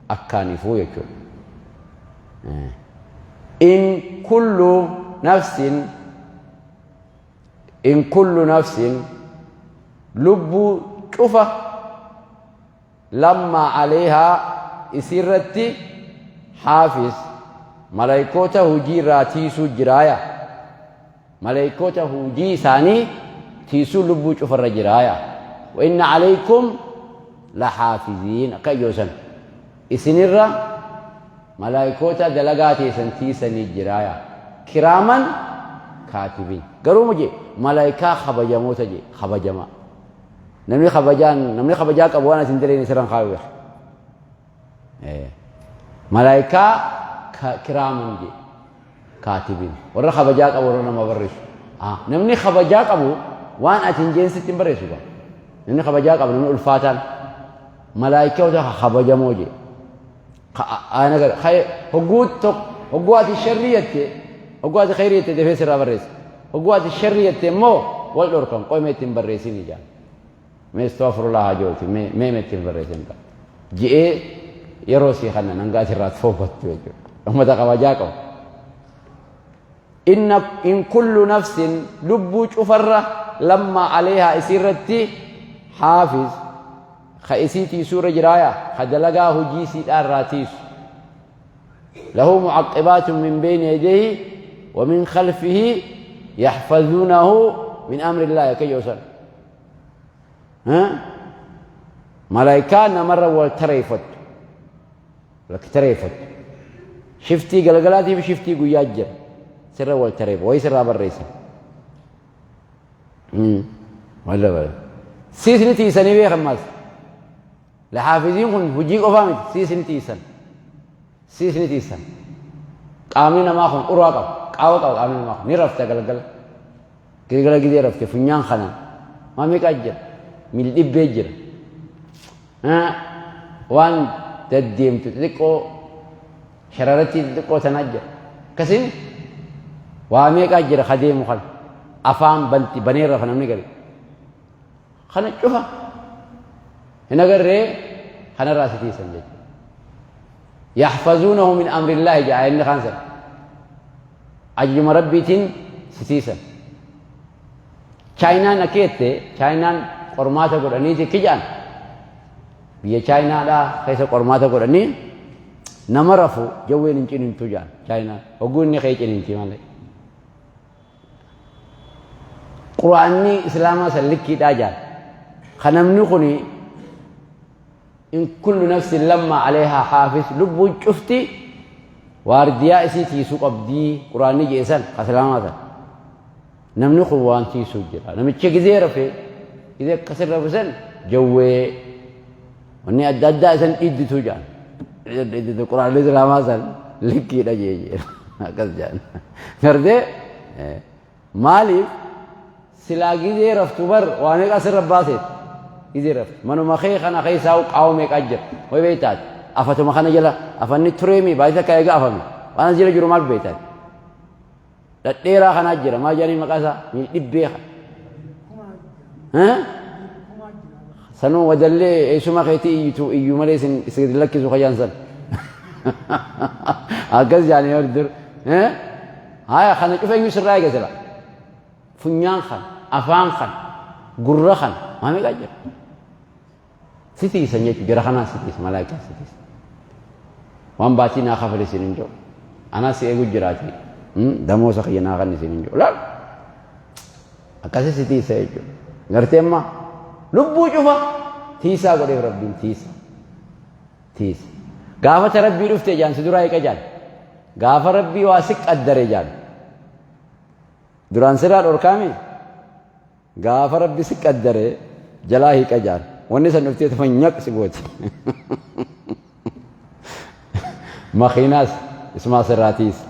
Akkaan ifuu jechuudha. In kullu nafsin in kullu nafsin lubbuu cufa lammaa aleehaa isiirratti haafis malaykoota hujii irraa tiisuu jiraaya malaykoota hujii isaanii tiisuu lubbuu cufarra jiraaya wa inna alaykum la haafiziin akka ijoosan isinirra malaykoota dalagaa teessan tiisanii jiraaya. Kiraaman kaatibiin. Garuu mu jee malaayikaa kabajamoota jee kabajamaa. Namni kabajaan namni kabajaa qabu waan asin dalayne sirran kaayu beeka. Malaayikaa kiraaman jee kaatibiin. Warra kabajaa qabu warra nama barreessu. Namni kabajaa qabu waan ati hin jeen sitti hin barreessu gaa. Namni kabajaa qabu namni ulfaataan malaayikoota kabajamoo jee. Hogguu tokko hogguu ati sharrii jette hogguu ati khayrii jette dafee sirraa barreessa. Hogguu ati sharrii jette immoo wal dhorkan qoy mee ittiin barreessin ijaan. Mee astaghfirullah haa jooti mee mee ittiin barreessin qaba. Ji'ee yeroo sii kana hanga ati irraa toobattu jechuudha. Ummata kabajaa qabu. Inna in kullu nafsin lubbuu cufarra lamma aleehaa isiirratti haafiz ka isii tiisuu irra jiraaya ka dalagaa hujii isiidhaa irraa tiisu. Lahu mu'aqqibaatun min bayni yadayhi wa min khalfihi yaxfazuunahu min amri illaahi akka jedhu san. Malaayikaa namarra wal tareeffattu. Lakki tareeffattu. Shiftii galgalaatii fi shiftii guyyaa jira. Sirra wal tareeffa. Wayii sirraa barreessan. Wal dabala. Siis ni tiisanii beekan maas. Lahaafiziin kun hojii qofaa miti. Siis ni tiisan. Siis ni tiisan. Qaamni namaa kun uraa qaba. Qaawa qaba qaamni namaa kun. Ni rafta galgala. Galgala gizee rafte funyaan kanaan. Maa meeqaa jira? Miil dhibbee jira. Waan daddeemtu xixiqqoo shararatti xixiqqoo tanaa jira. Akkasiin waa meeqaa jira ka deemu kana. Afaan banti banee rafa namni gari. Kana cufa hin agarree kanarraa si tiisan jechuudha. Yaxfazuunahu min amrillaahi jedha inni kaan sana. Ajajuma rabbiitiin si tiisan. Chaayinaan akka jette chaayinaan qormaata godhaniiti kijaan biyya chaayinaadhaa keessa qormaata godhanii nama rafu jawween hin ciniintu jedhan chaayinaan hogguu inni kee ciniinti malee. Quraanni islaamaa san likkiidhaa jedhan. Kan namni kuni in kullu nafsin lamma aleehaa haafis lubbuun cufti waardiyaa isii tiisuu qabdii quraanni jee san ka islaamaa san. Namni kun waan tiisuu jira. Namicha gizee rafee gizee akkasin rafe san jawwee wanni adda addaa isan dhiddituu jedhan. Dhidditu quraanni islaamaa san likkiidha jee jee akkas jedhan. Gartee maaliif silaa gizee raftu bar waa meeqa asirra baaseet gizee raftu manuma kee kana keessaa qaawwa meeqaa jira way beektaati afatuma kana jala afanni tureemi baay'ee takka eega afame waan as jala jiru maal beektaati. Dhadheeraa kanaa jira maal jedhanii maqaa isaa miil dhibbee kana. Sanuu wadallee eessuma keetii iyyitu iyyuu malee isin isin lakkisu kayyaan san. Akkas jaanii yoo dur. Haya kana cufa iyyuu sirraa eega sila. Funyaan kana, afaan kana, gurra kana maa meeqaa jira. Si tiisan jechuudha jara kanaa si tiisa malaayikaa si tiisa. Waan baatii naa kafali siin hin jiru. Anaa si eegu jiraati. Damoosa kiyya naa kanni siin hin jiru. Laal akkasi si tiisa jechuudha. Gartee amma lubbuu cufa tiisaa godheef rabbiin tiisa. Tiisa. Gaafa ta rabbii dhufte jaan si duraa hiqa jaan. Gaafa rabbii waa si qaddare jaan. Duraan sirraa dhorkaame Gaafa rabbi si qaddare jalaa hiiqa jaan. Wanni san dhuftee tuma nyaq si gooti. Makiinaas isumaa sirraa tiisa.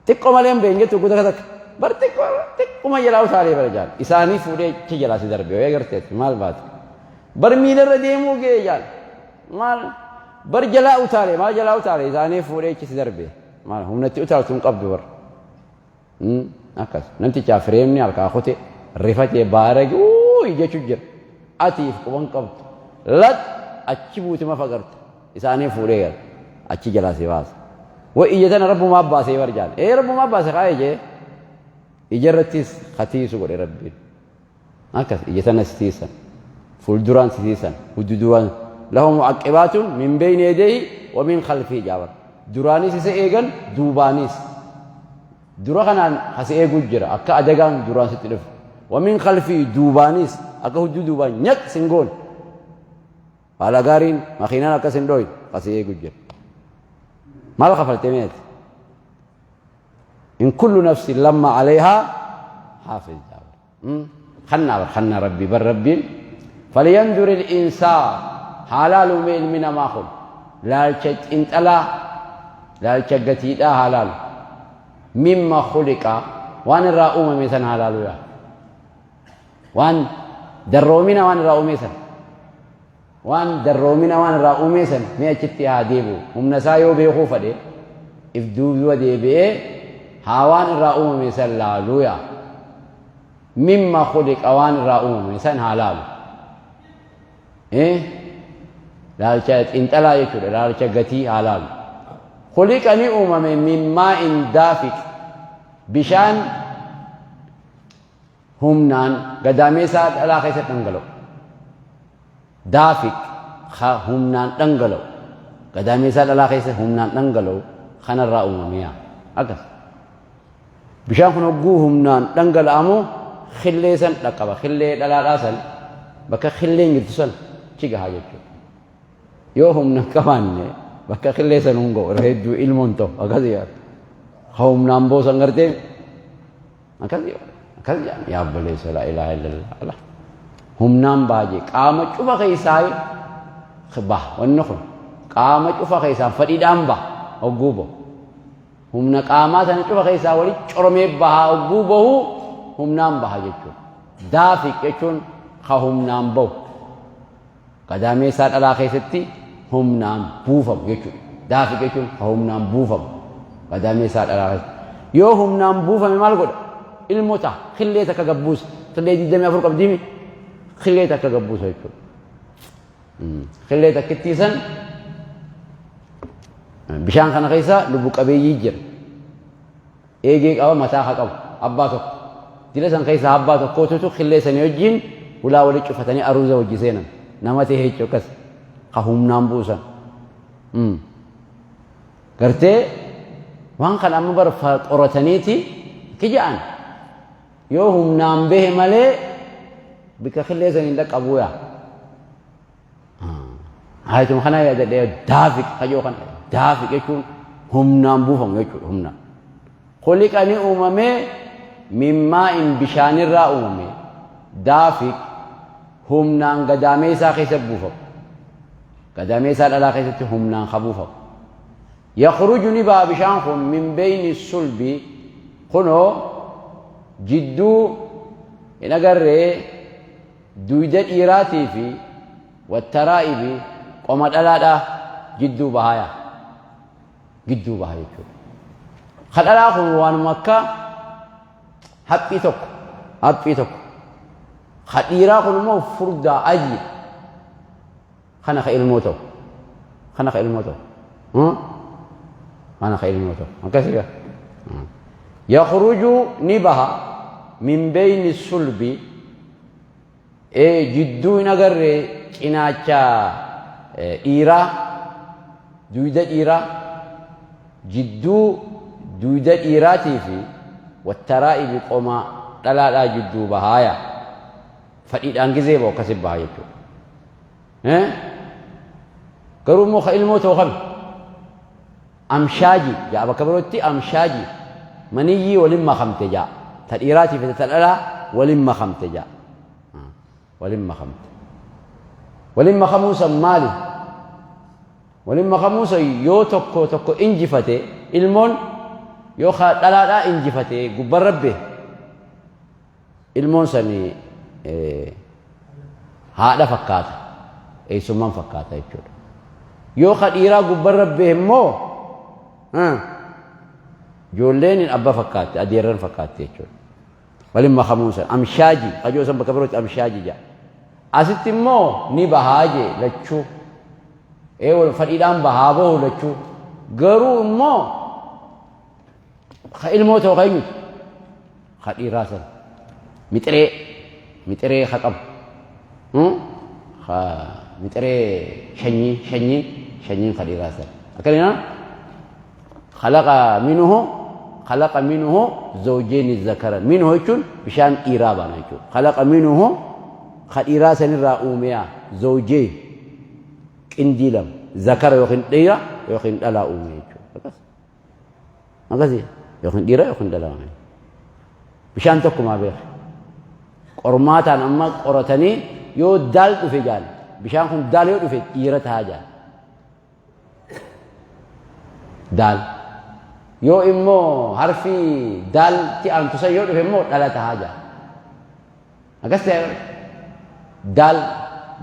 Xiqqoo malee hin beekne jettu takka takka. Bar xiqqoo xiqquma jalaa utaalee bara jaan. Isaanii fuudhee achi jalaa si darbe yoo agarteetti maal baate. Bar miilarra deemuu ga'e jaan. Maal bar jalaa utaalee maal jalaa utaalee isaanii fuudhee achi si darbe. Maal humnatti utaaltu hin qabdu bar. Akkas namtichaa fireemni harkaa kute rifatee baarage uuyi jechu jira. Atiif quban qabdu. Lat achi buuti mafa garta. Isaanii fuudhee gara. Achi jalaa si baasa. Wa ija tana rabbumaa baasee bar jaan. Ee rabbumaa baase kaa'ee jee. Ija irrattis katiisu godhe rabbiin. Akkas ija tana si tiisan. Fuulduraan si tiisan. Hudduduwaan. Lahu mu'aqqibaatun min bayni yadayhi wa min khalfihi jaabar. Duraanis isa eegan duubaanis. Dura kanaan hasi eeguu jira. Akka adagaan duraan sitti dhufu. Wa min khalfihi duubaanis akka hudduu duubaan nyaq sin goone. Haala gaariin makiinaan akkas hin dhooyin hasi eeguu jira. Maal kafaltee meeti? In kullu nafsin lamma alayhaa haafiz jaa. Kannaa bar kannaa rabbii bar rabbiin falyanzuri al-insaan haa laalu mee ilmi namaa kun laalcha xinxalaa laalcha gatiidhaa haa laalu mimma khuliqa waan irraa uumame san haa laalu yaa waan darroomina waan irraa uumee san waan darroomina waan irraa uumee san mee achitti haa deebi'u humna isaa yoo beekuu fadhe if duuba deebi'ee haa waan irraa uumame san laaluu yaa mimma khuliqa waan irraa uumame san haa laalu laalcha xinxalaa jechuudha laalcha gatii haa laalu khuliqa ni uumame mimmaa in daafiq bishaan humnaan gadaameessaa dhalaa keessa dhangala'u. Daafiq ka humnaan dhangala'u. Gadaameessaa dhalaa keessa humnaan dhangala'u kanarraa uumamee akkas. Bishaan kun hogguu humnaan dhangala'amu khillee san dhaqqaba. Khillee dhalaadhaa san bakka khilleen jirtu san achi gahaa jechuudha. Yoo humna hin qabaanne bakka khillee san hin ga'u irra hedduu ilmoon ta'u akkasii yaadu. Ka humnaan boosan gartee Akkas akkas jedhan yaa obboleessa laa ilaaha illallah ala humnaan baha jee qaama cufa keessaa baha wanni kun qaama cufa keessaa fadhiidhaan baha hogguu bahu humna qaamaa sana cufa keessaa wali coromee baha hogguu bahu humnaan baha jechuudha daafiq jechuun ka humnaan bahu Gadaameessaa dhalaa keessatti humnaan buufamu jechuudha. Daafiq jechuun ka humnaan buufamu. Gadaameessaa dhalaa keessatti. Yoo humnaan buufame maal godha? Ilmoo ta'a. Killee takka gabbuusa. Killee 24 qabdiimi. Killee takka gabbuusa jechuudha. Killee takkittii san bishaan kana keessa lubbu qabeeyyii jira. Eegee qaba mataa ka qabu abbaa tokko. Dila san keessaa abbaa tokkootutu killee sanii wajjin hulaa wali cufatanii aruuza wajji seenan. Nama ta'e jechuun akkas ka humnaan buusan. Gartee waan kana amma bar qorataniiti kija'an yoo humnaan bahe malee bikka killee saniin dhaqqabuu yaa. Haayituma kana yaadadhee daafiq kajoo kana daafiq jechuun humnaan buufamu jechuudha humnaan. Khuliqa ni uumamee mimmaa'in bishaanirraa uumame daafiq humnaan gadaameessaa keessa buufamu. Gadaameessaa dhalaa keessatti humnaan ka buufamu. Yakhruju ni ba'a bishaan kun min beeyni sulbi kunoo jidduu hin agarree Duyda dhiiraatii fi wattaraa'ibi qoma dhalaadhaa jidduu bahaaya. Gidduu baha jechuudha. Ka dhalaa kun waanuma akka haphii tokko haphii tokko. Ka dhiiraa kun immoo furdaa adii. Kana ka ilmoo ta'u. Kana ka ilmoo ta'u. Kana ka ilmoo ta'u. Akkasii gaa. Yakhruju ni baha min beyni sulbi jidduu hin agarre cinaacha dhiiraa duyda dhiiraa jidduu duyda dhiiraatii fi wattaraa'ibi qoma dhalaadhaa jidduu bahaaya. Fadhiidhaan gizee bahu akkasi baha jechuudha. Garuu immoo ka ilmoo ta'u kami? Amshaaji ja'a bakka birootti amshaaji maniyyii waliin makamte ja'a. Ta dhiiraatii fi ta dhalaa waliin makamte ja'a. Waliin makamte. Waliin makamuun san maali? Waliin makamuun san yoo tokko tokko injifate ilmoon yoo ka dhalaadhaa injifate gubbarra bahe Ilmoon sani haadha fakkaata, eessummaan fakkaata jechuudha. Yoo ka dhiiraa gubbarra bahe immoo ijoolleen hin abba fakkaatti, adeerran fakkaatti jechuudha. Waliin makamuun san amshaaji, kajoo san bakka birootti amshaaji jedha. Asitti immoo ni bahaa jee lachuu. Ee wal fadhiidhaan bahaa bahu lachuu. Garuu immoo Ka ilmoo ta'u ka eenyuti? Ka dhiiraa san. Mixiree mixiree ka qabu. Ka mixiree shanyii shanyiin shanyiin ka dhiiraa san. Akkana khalaqa minhu khalaqa minhu zawjayni zakara minhu jechuun bishaan dhiiraa baana jechuudha. Khalaqa minhu ka dhiiraa sanirraa uumeya zawjay qindii lama zakara yookiin dhiira yookiin dhalaa uume jechuudha. Akkas. Akkasii. Yookiin dhiira yookiin dhala. Bishaan tokkumaa beeka. Qormaataan amma qoratanii yoo daal dhufe jaan bishaan kun daal yoo dhufe dhiira tahaa jaan. Daal. Yoo immoo harfii daalti aantu san yoo dhufe immoo dhala tahaa jaan. Akkas ta'e daal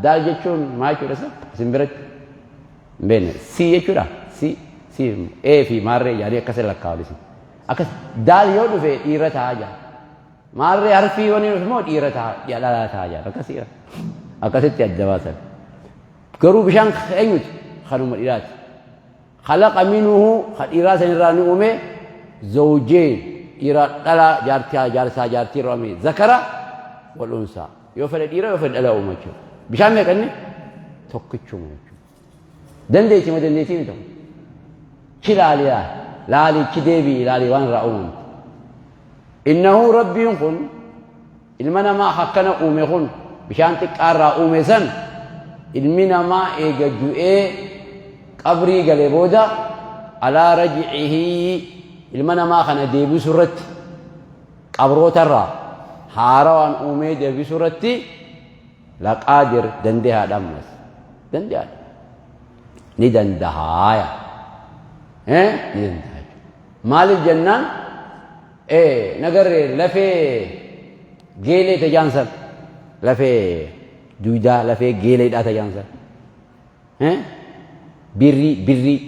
daal jechuun maal jechuudha isa isin biratti hin beekne si jechuudha si si ee fi maarree yaadii akkas lakkaa'u isin akkas daal yoo dhufe dhiira tahaa jaan. Maarree harfii yoo ni dhufe immoo dhiira tahaa dhalaa tahaa jaan akkasii akkasitti adda baasan. Garuu bishaan eenyuti? Kanuma dhiiraati. Khalaqa minhu ka dhiiraa san irraa ni uume zawjeen dhiira dhalaa jaartii jaarsaa jaartii irraa uume zakara wal unsaa. Yoo fedhe dhiira yoo fedhe dhalaa uuma jechuudha. Bishaan meeqa inni? Tokkichuma jechuudha. Dandeettii ma dandeettii miti. Chi laali laali chi deebii ilaali waan irraa uumamte. Innahu rabbiin kun Ilma namaa akkana uume kun bishaan xiqqaa irraa uume san ilmi namaa eega du'ee qabrii gale booda alaa raj'ihii ilma namaa kana deebisu irratti qabroota irraa haarawaan uumee deebisu irratti laqaadir dandehaadha ammas dandehaadha ni dandahaaya ni dandaha maaliif jennaan Ee nagarree lafee geelee tajaan san lafee duydaa lafee geeleedhaa tajaan san birrii birrii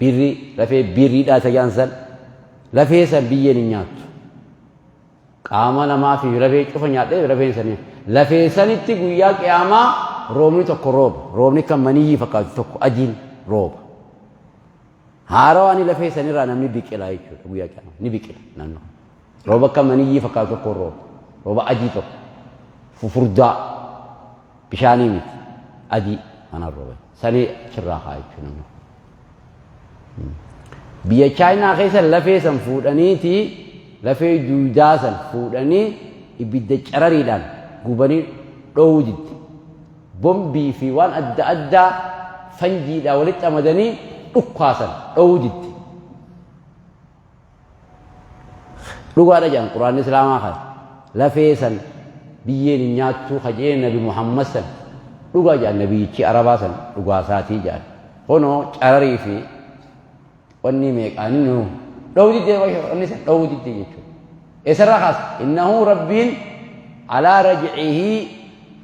birrii lafee birriidhaa tajaan san lafee san biyyeen hin nyaattu. Qaama namaa fi lafee cufa nyaadhee lafeen sanii lafee sanitti guyyaa qiyaamaa roobni tokko rooba roobni kan maniyyii fakkaatu tokko adiin rooba. Haarawaa ni lafee sanirraa namni biqila jechuudha guyyaa qiyaamaa ni biqila naannoo. Rooba akka maniyyii fakkaatu tokko rooba. Rooba adii tokko fufurdaa bishaanii miti adii kanaan rooba. Sanii achirraa kaa jechuudha namni. Biyya Chaayinaa keessa lafee san fuudhaniiti lafee duudaa san fuudhanii ibidda carariidhaan gubanii dhoowuu didde. Bombii fi waan adda addaa fanjiidhaa walitti amadanii dhukkaasan dhowuu didde. Dhugaadha jedhan quraanni islaamaa kana. Lafee san biyyeen hin nyaattuu kajee nabi Muhammad san dhugaa jedhan nabiyyichi arabaa san dhugaa isaatii jedhan. Kunoo cararii fi wanni meeqaan nu dhowuu didde wanni san dhowuu didde jechuudha. Eessarraa kaasa? Innahu rabbiin alaa raj'ihii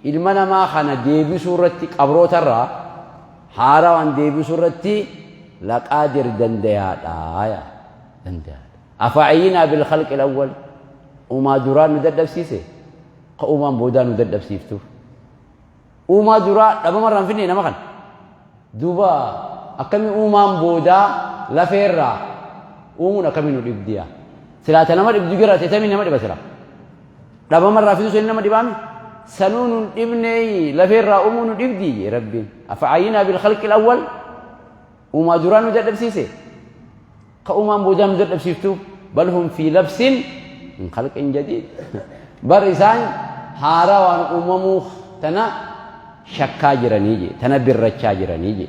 ilma namaa kana deebisuu irratti qabrootarraa haarawaan deebisuu irratti laqaadir dandayaadha. Yaa dandayaadha. Afa'iyyinaa bil khalqi awwal uumaa duraa nu dadhabsiise ka uumaan boodaa nu dadhabsiiftuuf. Uumaa duraa dhabamarraa hin finne nama kana. Duuba akkami uumaan boodaa lafeerraa uumuun akkami nu dhibdiya. Silaa ta nama dhibdu jiraate tamii nama dhiba silaa. Dhabamarraa fiduu sanii nama dhibaami. Sanuu nun dhibnee lafeerraa uumuu nu dhibdi jee Rabbiin. Afa'ayyinaa bil khalqil awwal uumaa duraa nu dadhabsiise. Ka uumaan boodaa nu dadhabsiiftu bal hum fi labsin min khalqin jadiid. Bar isaan haaraa waan uumamuu tana shakkaa jiranii jee tana birrachaa jiranii jee.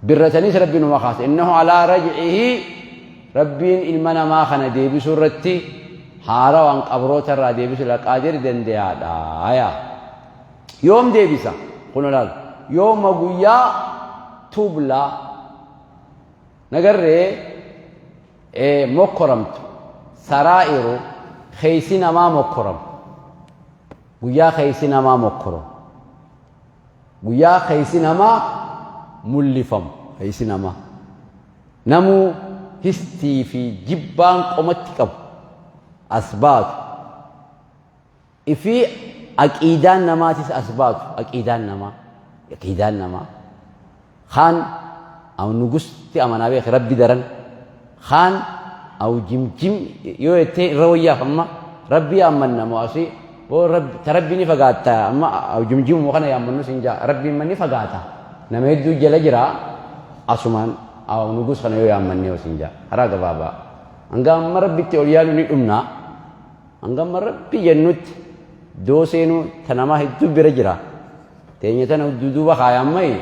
Birrataniis Rabbiin uma kaase. Innahu alaa raj'ihi Rabbiin ilma namaa kana deebisuu irratti haaraa waan qabroota irraa deebisu laqaadir dandayaadha. Yaa. Yoom deebisa? Kun ilaal. Yooma guyyaa tublaa Nagarree mokkoramtu saraa'iru keeysi namaa mokkoramu guyyaa keeysi namaa mokkoramu guyyaa keeysi namaa mullifamu keeysi namaa namuu histii fi jibbaan qomatti qabu as baatu Fi aqiidaan namaatis as baatu aqiidaan namaa aqiidaan namaa kaan aw nugusti amanaa beeki rabbi daran kaan aw jimjim yoo jettee irra wayyaaf amma rabbi yaammanna moo asii boo rabbi ta rabbi ni fagaatta amma aw jimjimu kana yaammannu sin jaa rabbi imma ni fagaata nama hedduu jala jira asumaan aw nugus kana yoo yaammannee sin jaa karaa gabaabaa hanga amma rabbitti ol yaalu ni dhumnaa Hanga amma rabbi jennutti dooseenuu ta namaa hedduu bira jira. Teenya tana duduuba kaaya ammayi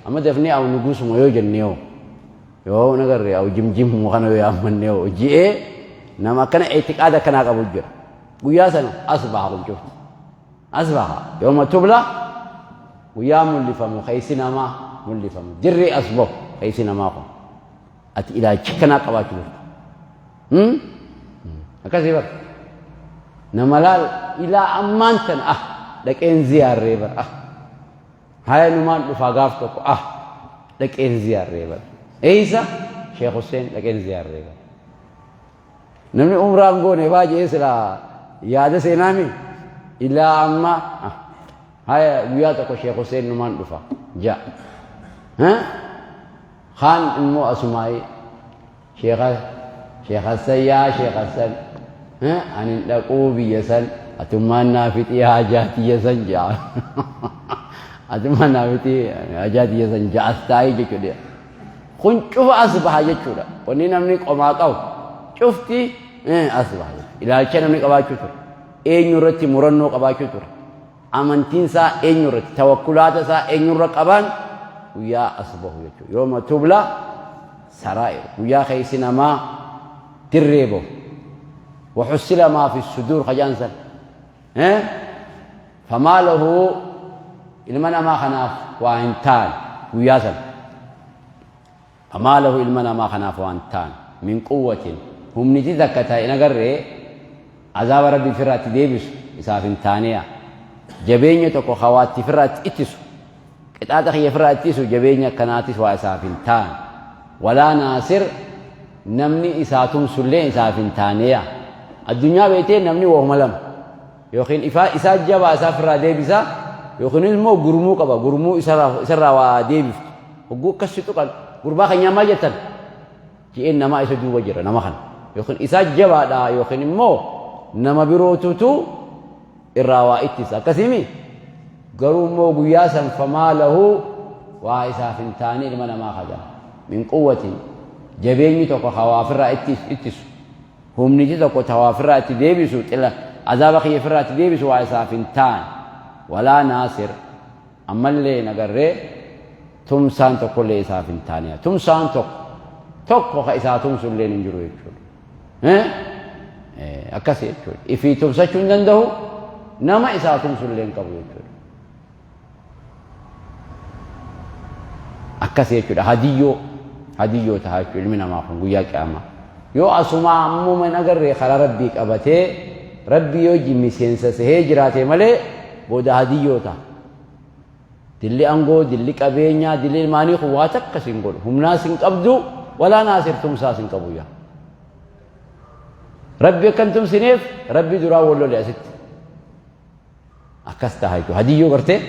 amma dafnee aw nugusuma yoo jenne yoo. Yoo nagarre aw jimjimmu kana yoo yaammannee hoo ji'ee nama akkana itiqaada akkanaa qabu jira. Guyyaa sana as baha kun cufti. As baha yooma tubla guyyaa mul'ifamu keessi namaa mul'ifamu dirree as bahu keessi namaa kun. Ati ilaalcha akkanaa qabaachuu jirta. Akkasii bara. Nama laal ilaa ammaan tana ah dhaqeen ziyaarree bara ah. Haya numaan dhufaa gaaf tokko ah dhaqeen ziyaarree bara. Eeysa Sheekh Hussein dhaqeen ziyaarree bara. Namni umraan goone baay'ee silaa yaada seenaami ilaa amma ah haya guyyaa tokko Sheekh Hussein numaan dhufa ja'a. Kaan immoo asumaayii Sheekha Sheekh Hassan yaa Sheekh Hassan ani hin dhaquu biyya san atummaan naa fixii haajaa tiyya san ja'a. Atummaan naa fixii haajaa tiyya san ja'as taa'ii jechuudha. Kun cufa as baha jechuudha. Wanni namni qomaa qabu cufti as baha jechuudha. Ilaalcha namni qabaachuu ture. Eenyu irratti murannoo qabaachuu ture. Amantiin isaa eenyu irratti tawakkulaata isaa eenyurra qaban guyyaa as bahu jechuudha. Yooma tubla saraa'ir guyyaa keessi namaa dirree bahu. Waxussila maa fi suduur kajaan san. Famaa lahu ilma namaa kanaaf waa hin taane guyyaa san. Famaa lahu ilma namaa kanaaf waan taane min quwwatin humniti takka ta hin agarree azaaba rabbii firraa itti deebisu isaaf hin taaneya. Jabeenya tokko ka waa itti firraa itti ittisu qixaaxa kiyya firraa ittisu jabeenya akkanaatis waa isaaf hin taane. Walaa naasir namni isaa tumsullee isaaf hin taaneya. Addunyaa beektee namni wahuma lama. Yookiin ifaa isaa jabaa isaa ofirraa deebisa yookiin immoo gurmuu qaba gurmuu isarraa waa deebiftu. Hogguu akkas si tuqan gurbaa keenyaa maal jettan? Je'een namaa isa duuba jira nama kana. Yookiin isaa jabaadha yookiin immoo nama birootutu irraa waa ittisa. Akkasiimi garuu immoo guyyaa san famaa lahu waa isaaf hin taane ilma namaa kaja. Min quwwatin jabeenyi tokko ka waa ofirraa ittisu. Humniti tokko ta waa ofirraa itti deebisu xila azaaba kiyya ofirraa itti deebisu waa isaaf hin taane. Walaa naasir ammallee hin agarree tumsaan tokkollee isaaf hin taane. Tumsaan tokko tokko ka isaa tumsu illee hin jiru jechuudha. Akkasi jechuudha. Ifii tumsachuu hin danda'u nama isaa tumsu illee hin qabu jechuudha. Akkasi jechuudha. Hadiyyoo hadiyyoo ta'a jechuudha ilmi namaa kun guyyaa qiyaamaa. Yoo asumaa ammuma hin agarree karaa rabbii qabatee rabbii yoo miseensa sehee jiraate malee booda hadiyyoo ta'a. Dilli aangoo, dilli qabeenyaa, dilli ilmaanii kun waa takka sin godhu. Humnaas hin qabdu, walaa naasir tumsaas hin qabu yaa. Rabbi akka hin tumsineef rabbi duraa wal lole asitti. Akkas taha jechuudha. Hadiyyoo gartee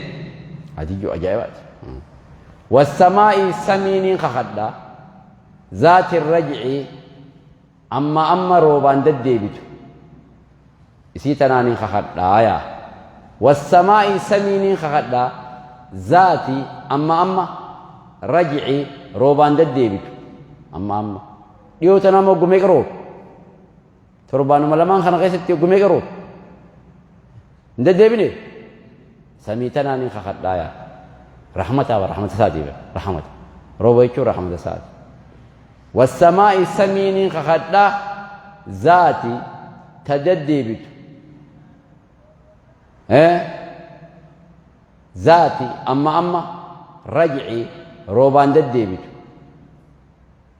hadiyyoo ajaa'ibaati. Wassamaa'i samiiniin kakadha. Zaati raj'i amma amma roobaan deddeebitu. Isii tanaaniin kakadhaa yaa. Wassamaa'i samiiniin kakadha. Zaati amma amma raj'i roobaan deddeebitu. Amma amma. Dhiyoo tanaa moggu meeqa rooba? Torbaanuma lamaan kana keessatti yogguu meeqa roobe? Hin deddeebine? Samii tanaan hin kakadhaa yaa. Rahmataa wa rahmata isaatii be. Rahmata. Rooba jechuun rahmata isaati. Wassamaa'i samiin hin kakadhaa zaati ta deddeebitu. Zaati amma amma raj'i roobaan deddeebitu.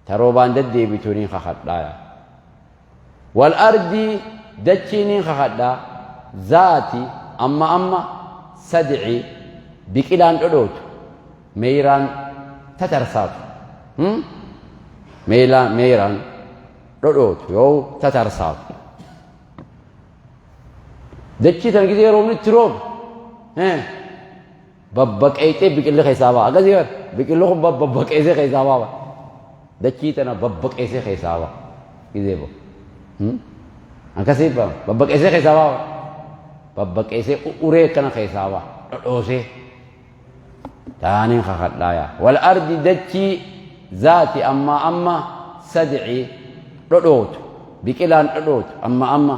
Ta roobaan deddeebitu niin kakadha yaa. Wal ardii dachii niin kakadha zaati amma amma sadci biqilaan dhodhootu meeyraan tatarsaatu. Meeyraan dhodhootu yoo tatarsaatu. Dachii tana gisee roobni itti roobe. Babbaqeexee biqilli keessaa ba'a. Akkasii bar biqilli kun babbaqeessee keessaa ba'a. Dachii tana babbaqeessee keessaa ba'a. Gizee ba'a. Akkasii ba'a. Babbaqeessee keessaa ba'a. Babbaqeessee uree akkana keessaa ba'a. Dhodhoosee. Taaniin kakadhaa yaa. Wal ardi dachii zaati amma amma sadci dhodhootu. Biqilaan dhodhootu amma amma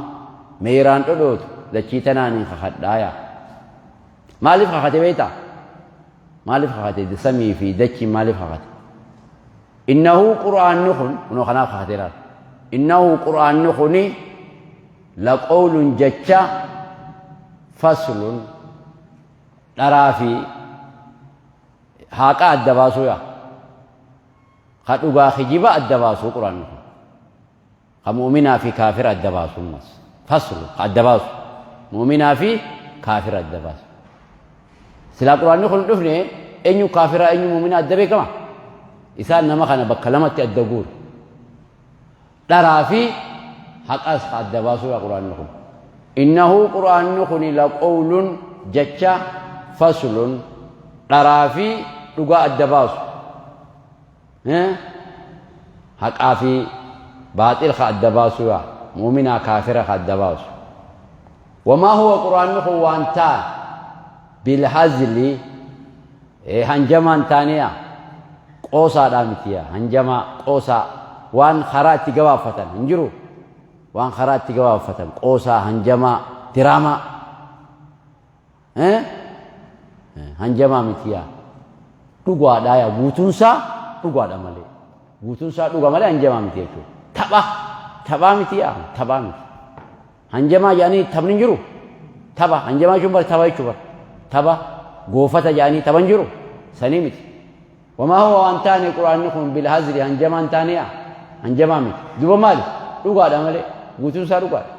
meeraan dhodhootu dachii tanaaniin kakadhaa yaa. Maaliif kakate beektaa? Maaliif kakate? Samii fi dachiin maaliif kakate? Innahu qur'aanni kun kunoo kanaaf kakatee laal. Innahu qur'aanni kuni laqawlun jecha faslun dharaa fi haqa adda baasuu yaa. Ka dhugaa kijiba adda baasuu qur'aanni kun. Ka mu'minaa fi kaafira adda baasu ammas. Faslu ka adda baasu. Mu'minaa fi kaafira adda baasu. Silaa qur'aanni kun hin dhufne eenyu kaafiraa eenyu mu'minaa adda beekama? Isaan nama kana bakka lamatti adda guuru. Dharaa fi haqas ka adda baasuudha qur'aanni kun. Innahu qur'aanni kun laqawlun jecha faslun dharaa fi dhugaa adda baasu. Haqaa fi baaxil ka adda baasu yaa mu'minaa kaafira ka adda baasu. Wamaa huwa qur'aanni kun waan ta'an bilhazli hanjamaan taaniya qoosaadhaa mitiya hanjamaa qoosaa waan karaa itti gabaabfatan hin jiru waan karaa itti gabaabfatan qoosaa hanjamaa diraamaa Hanjamaa miti yaa. Dhugaadhaa yaa guutuunsaa dhugaadha malee. Guutuunsaa dhuga malee hanjamaa miti jechuudha. Tapha taphaa miti yaa taphaa miti. Hanjamaa jedhanii taphni hin jiru. Tapha hanjamaa jechuun bara tapha jechuudha. Tapha goofata jedhanii tapha hin jiru. Sanii miti. Wamaa huwa waan taane quraanni kun bilhazli hanjamaa hin taane yaa hanjamaa miti. Duba maali? Dhugaadha malee guutuunsaa dhugaadha.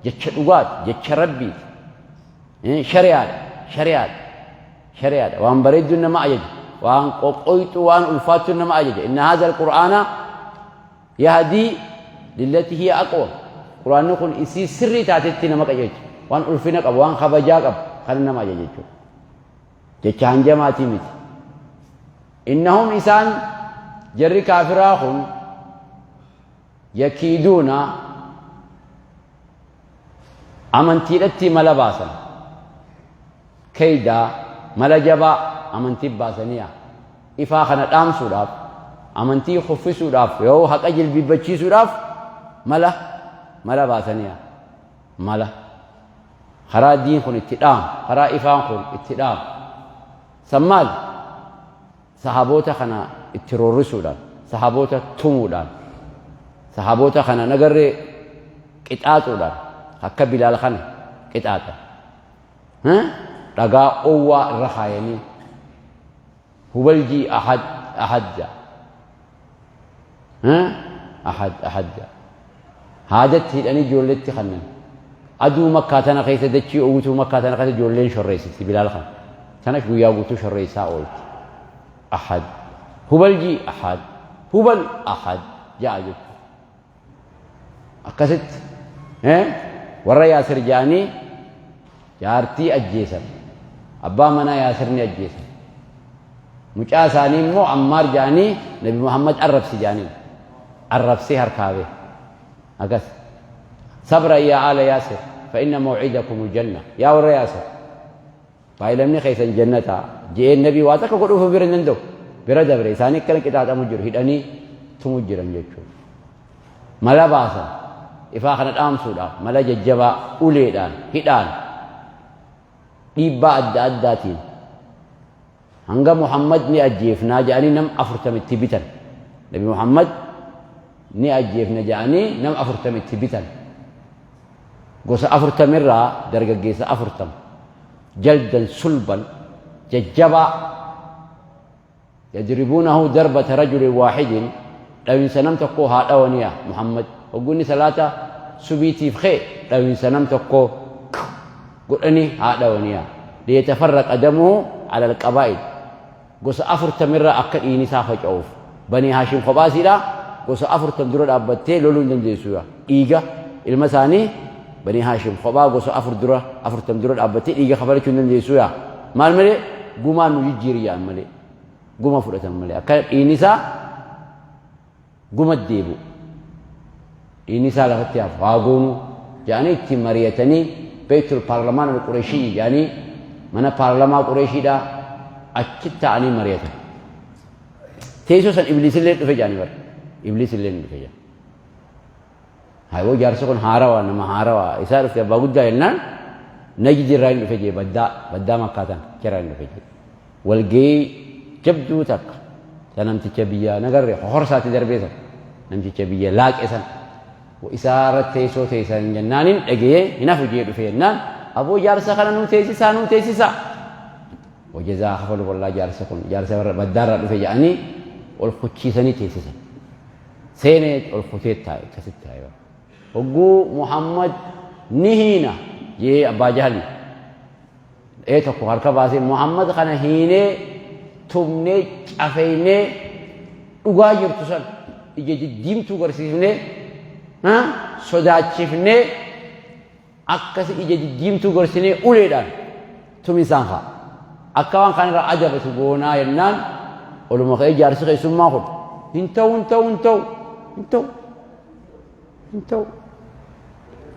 Jecha dhugaati jecha rabbiiti. Shari'aadha. Shari'aadha. Shari'aadha. Waan bareedduun nama ajaja. Waan qoqqoyxuu waan ulfaattuun nama ajaja. Inna haadha alqur'aana yahdii lillati hiya aqwam. Qur'aanni kun isii sirrii taatetti nama qajeelcha. Waan ulfina qabu, waan kabajaa qabu kana nama ajaja jechuudha. Jecha hanjamaatii miti. Innahum isaan jarri kaafiraa kun yakiiduuna Amantiidhatti mala baasan. Keydaa, mala jabaa amantiif baasaniia. Ifaa kana dhaamsuudhaaf, amantii kuffisuudhaaf, yoo haqa jilbiibbachiisuudhaaf mala mala baasaniia. Mala. Karaa diin kun itti dhaamu, karaa ifaan kun itti dhaamu. San maali? Sahaboota kana itti roorrisuudhaan, sahaboota tumuudhaan, sahaboota kana nagarree qixaaxuudhaan akka Bilaal kana qixaaxan. Dhagaa owwaa irra kaayanii hubaljii ahad ahad ja'a. Ahad ahad ja'a. Haadatti hidhanii ijoolletti kannan. Aduu makkaa tana keessa dachii owwituu makkaa tana keessa ijoolleen shorreessiti Bilaal kana. Tana guyyaa guutuu shorreessaa oolti. Ahad. Hubaljii ahad. Hubal ahad ja'a jechuudha. Akkasitti warra Yaasir ja'anii jaartii ajjeesan. Abbaa manaa Yaasir ni ajjeesan. Mucaa isaanii immoo Ammaar ja'anii Nabi Muhammad arrabsi ja'aniin. Arrabsee harkaa bahe. Akkas. Sabra yaa aala Yaasir fa inna maw'idakumul janna. Yaa warra Yaasir. Baay'ilamni keessan jannata je'een nabii waa takka godhuuf bira hin danda'u. Bira dabre isaanii akkana qixaaxamu jiru hidhanii tumu jiran jechuudha. Mala baasan ifaa kana dhaamsuudhaaf mala jajjabaa uleedhaan hidhaan dhiibbaa adda addaatiin hanga Muhammad ni ajjeefnaa jedhanii nam afurtamitti bitan. Nabi Muhammad ni ajjeefna jedhanii nam afurtamitti bitan. Gosa afurtamirraa dargaggeessa afurtama jaldan sulban jajjabaa yadribuunahu darbata rajulin waahidin dhawinsa nam tokkoo haa dhawaniya Muhammad hogguu inni salaata subiitiif ka'e dhawinsa nam tokkoo godhanii haa dhawaniya liyatafarraqa damuhu ala alqabaa'il gosa afurtamirraa akka dhiigni isaa faca'uuf. Banii Haashim kophaa isiidha gosa afurtam dura dhaabbattee loluu hin dandeessu. Dhiiga ilma isaanii Banii Haashim kophaa gosa afur dura afurtam dura dhaabbattee dhiiga kafalachuu hin dandeessu. Maal malee gumaan nu jijjiiri jedhan malee guma fudhatan malee akka dhiigni isaa guma deebi'u dhiigni isaa lafatti hafu haa goonu jedhanii itti mari'atanii beektul paarlamaan al-Qureeshii jedhanii mana paarlamaa Qureeshiidhaa achi taa'anii mari'atan. Teessoo san Ibliisillee dhufe jedhanii bara. Ibliisillee dhufe jedhan. Haayoo jaarsi kun haarawaa nama haarawaa isaa dhufte abbaa guddaa jennaan najdi irraa hin dhufe jee baddaa baddaa makkaa tan achirraa hin dhufe jee. Walgahii jabduu takka. Isa namticha biyya nagarre hohorsaatti darbee san namticha biyya laaqe san isaa irratti teessoo teessan jennaanin dhagayee hin hafu jee dhufe jennaan aboo jaarsa kana nuu teessisaa nuu teessisaa. Wajazaa kafalu wallaa jaarsa kun jaarsa warra baddaarraa dhufe jedhanii ol kuchiisanii teessisan. Seenee ol kutee taa'e akkasitti taa'e. Hogguu Muhammad ni hiina jee Abbaa Jahali. Ee tokko harka baasee Muhammad kana hiinee tumnee cafeynee dhugaa jirtu san ija diddiimtuu garsiifnee sodaachifnee akkasi ija diddiimtuu gorsinee uleedhaan tuminsaan fa'a. Akka waan kaan irraa adabatu goonaa jennaan oluma ka'ee jaarsi keessummaa kun hin ta'u hin ta'u hin ta'u hin ta'u hin ta'u.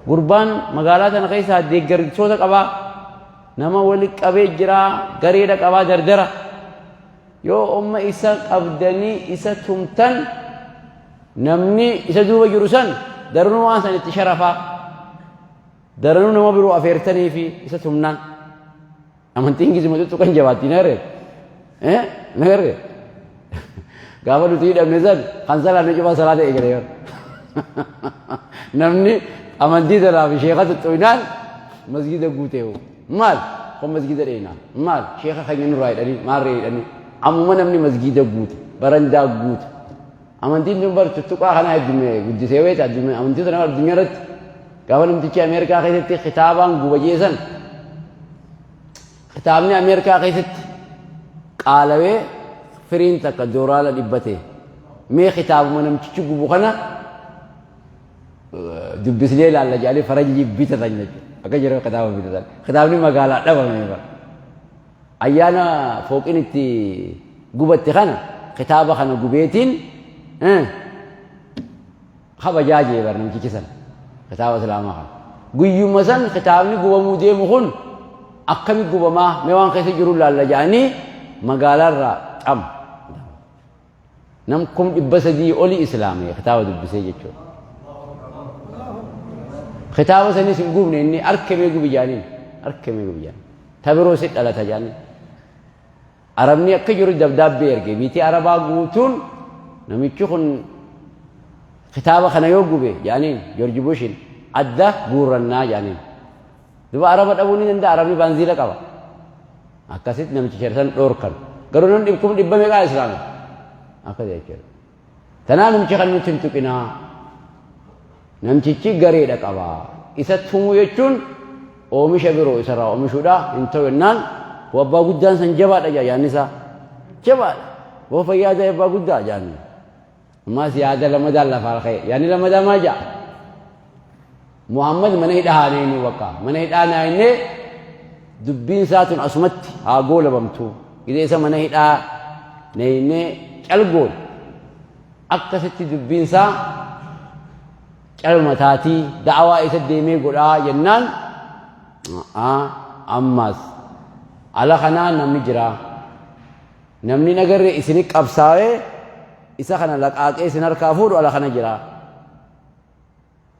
Gurbaan magaalaa tana keessaa deeggartoota qabaa nama wali qabee jiraa gareedha qabaa dardara yoo amma isa qabdanii isa tumtan namni isa duuba jiru san daranuu waan san itti sharafaa daranuu nama biroo afeertanii fi isa tumnaan amantiin gizima tuttuqan jabaatti nagarree nagarree gaafa nuti hidhamne san kan salaanne cufaa salaata eegale yoo namni amantii tanaaf sheeka tuttuqnaan masgida guuteewu maal kun masgida dheenaa maal sheeka keenya nurraa hidhanii maarree hidhanii ammuma namni masgida guute barandaa guute Amantiin tun bar tuttuqaa kana heddumme guddisee weeta addunyaa amantii tana addunyaa irratti gaafa namtichi Ameerikaa keessatti kitaabaan guba jeesan kitaabni Ameerikaa keessatti qaalawee firiin takka dooraala dhibba ta'e mee kitaabuma namtichi gubu kana dubbisnee ilaalla jedhanii faranjii bitatan jechuudha. Akka jiru kitaaba bitatan. Kitaabni magaalaa dhabame bara. Ayyaana fooqin itti gubatte kana kitaaba kana gubeetiin kabajaa jee bar namtichi san kitaaba islaamaa kana. Guyyuma san kitaabni gubamuu deemu kun akkami gubamaa mee waan keessa jiru laalla jedhanii magaalaarraa xam. Nam 300,000 oli islaame kitaaba dubbisee jechuudha. Kitaaba sanis hin gubne inni harka mee gubi jedhaniin harka mee gubi jedhaniin. Ta biroo si dhalata jedhaniin. Arabni akka jiru dabdaabbee erge biitii Arabaa guutuun namichi kun kitaaba kana yoo gube jedhaniin Joorji Bushin adda guurrannaa jedhaniin. Duba Araba dhabuu ni danda'a Arabni baanziila qaba. Akkasitti namichi san dhoorkan. Garuu namni dhibkum dhibba meeqaa islaame? Akkas jechuudha. Tanaaf namichi kan nuti hin tuqinaa. Namtichi gareedha qaba. Isa tumuu jechuun oomisha biroo isarraa oomishuudha hin ta'u jennaan abbaa guddaan san jabaadha jaa yaadni isaa. Jabaadha. Boo fayyaa ta'e abbaa guddaa jaanni. Ammaas yaada lamadaan lafaa ka'e. Yaadni lamadaa maal jaa? Muhammad mana hidhaa haa neenuu bakka. Mana hidhaa naannee dubbiin isaa tun asumatti haa goolabamtu. Gidee isa mana hidhaa neeynee calgoon akkasitti dubbiin isaa calma taatii da'awaa isa deemee godhaa jennaan ammaas ala kanaa namni jiraa. Namni hin agarre isini qabsaa'ee isa kana laqaaqee isin harkaa fuudhu ala kana jira.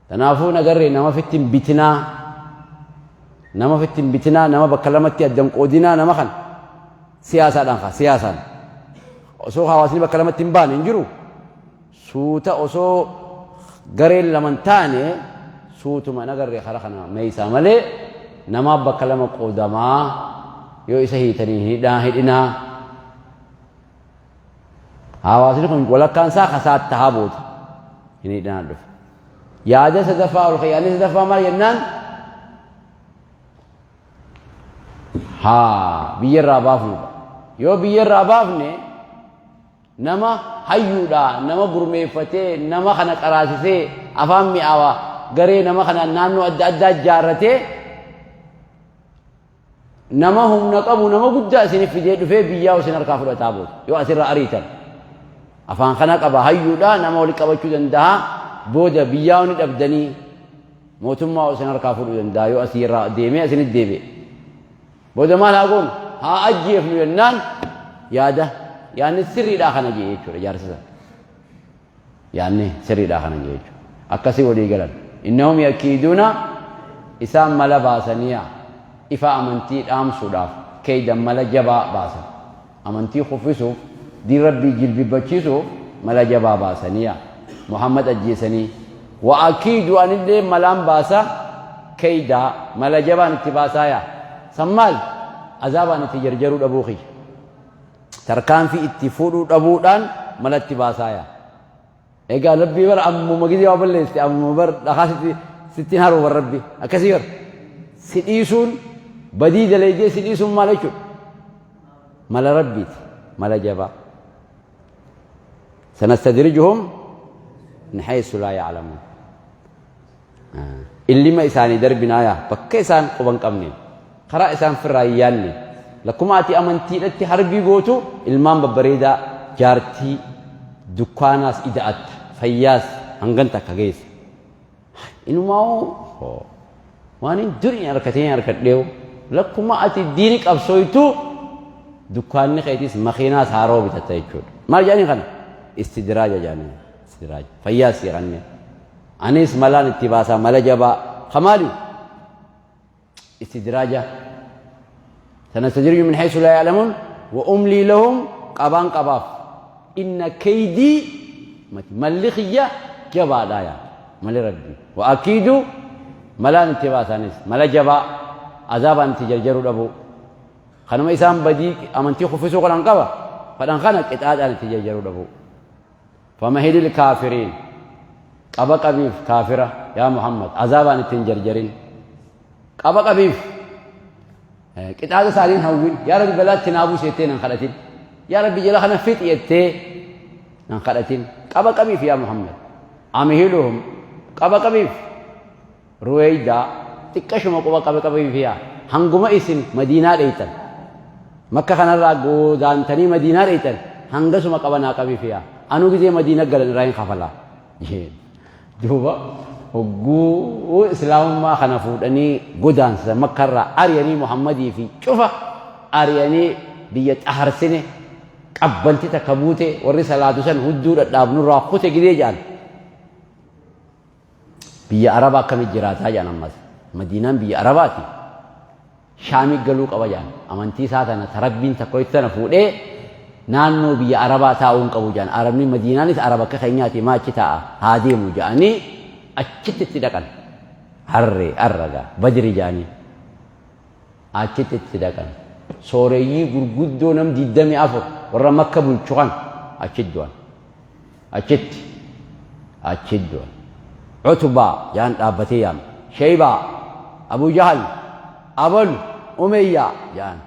Kanaafuu hin agarre nama ofitti hin bitinaa. Nama ofitti hin bitinaa, nama bakka lamatti addan qoodinaa nama kana. Siyaasaadhaan kaa siyaasaan. Osoo hawaasni bakka lamatti hin baane hin jiru. Suuta osoo gareen lama hin taane suutuma hin agarre kara kana meeysaa malee namaa bakka lama qoodamaa yoo isa hiitanii hin hidhaa hidhinaa. Hawaasni kun walakkaan isaa kasaat tahaa booda hin hidhinaa dhufe. Yaada sadaffaa ol ka'e yaadni sadaffaa maal jennaan haa biyya irraa baafnudha. Yoo biyya irraa baafne Nama hayyuudha, nama gurmeeffatee, nama kana qaraasisee, afaan mi'aawa garee nama kanaan naannoo adda addaa ijaarratee, nama humna qabu nama guddaa isinif fidee dhufee biyyaa isin harkaa fudhataa booda yoo asirraa ariitan. Afaan kana qaba hayyuudha, nama wali qabachuu danda'a, booda biyyaa ni dhabdanii mootummaa isin harkaa fudhuu danda'a yoo asirraa deemee asinit deebi'e. Booda maal haa goonu? Haa ajjeefnu jennaan yaada yaadni sirriidhaa kana jee jechuudha jaarsi sana. Yaadni sirriidhaa kana jee jechuudha. Akkasii walii galan. Innahum yakiiduuna isaan mala baasanii ifa amantii dhaamsuudhaaf keeydan mala jabaa baasan. Amantii kuffisuuf Diin Rabbii jilbibbachiisuuf mala jabaa baasanii yaa Muhammad ajjeesanii. Wa akiidu anillee malaan baasa keydaa mala jabaan itti baasaa yaa. San maal? Azaabaan itti jarjaruu dhabuu kiyya. Tarkaanfii itti fuudhuu dhabuudhaan mala itti baasaa yaa. Egaa Rabbii bar ammuma gizee waa balleessite ammuma bar dhakaa sitti sittiin haruu bar Rabbi akkasii bar si dhiisuun badii dalaydee si dhiisuun maal jechuudha mala Rabbiiti mala jabaa sanastadrijuhum min haysu laa ya'lamuun illima isaanii darbinaayaa bakka isaan quban qabneen karaa isaan firraa hin yaadne lakkuma ati amantiidhatti harbii gootu ilmaan babbareedaa jaartii dukkaanaas ida'atta fayyaas hangan takka geessa inumaa waan hin duri hin harkatiin harkadheewu lakkuma ati diini qabsooytu dukkaanni keetiis makiinaas haaroo bitatta jechuudha maal jedhanii kana istidiraaja jedhanii istidiraaja fayyaas si qannee Anis malaan itti baasaa mala jabaa. Ka maali? Istidraaja. Sanastadrijuhum min haysu laa ya'lamuun wa umlii lahum qabaan qabaaf. Inna keydii mati malli kiyya jabaadhaa yaa mali rabbii. Wa akiidu malaan itti baasaanis mala jabaa azaabaan itti jarjaruu dhabuu. Kanuma isaan badii amantii kuffisuu godhan qaba. Fadhan kana qixaaxaan itti jarjaruu dhabuu. Famahilil kaafiriin qaba qabiif kaafira yaa Muhammad azaabaan itti hin jarjarin qaba qabiif qixaaxa isaaniin hawwin yaa Rabbi balaatti naa buusi jettee nan kadhatin yaa Rabbi jala kana fixi jettee nan kadhatin qaba qabiif yaa Muhammad amhiluhum qaba qabiif Ruweydaa xiqqashuma quba qabe qabiif yaa hanguma isin madiinaa dheeytan makka kanarraa goodaantanii madiinaa dheeytan hangasuma qabanaa qabiif yaa anuu gizee madiina galan irraa hin kafalaa jeen duuba hogguu islaamummaa kana fuudhanii godaansisan makkarraa ari'anii muhammadii fi cufa ari'anii biyya xaharsine qabbanti takka buute warri salaatu san hudduu dhadhaabnurraa kute gizee jedhan Biyya Arabaa akkamitti jiraataa jedhan ammas. Madiinaan biyya Arabaati. Shaamii galuu qaba jedhan. Amantii isaa tana ta Rabbiin takka itti tana fuudhee naannoo biyya Arabaa taa'uu hin qabu jedhan. Arabni Madiinaanis Araba akka keenyaati maa achi taa'a haa deemu jedhanii achitti itti dhaqan. Harree arragaa badri jedhanii achitti itti dhaqan. Sooreyyii gurguddoo nam 24 warra makka bulchu kan achitti du'an. Achitti. Achitti du'an. Utbaa jaan dhaabbatee yaame. Sheybaa, Abu Jahal, Abalu, Umeyyaa jaan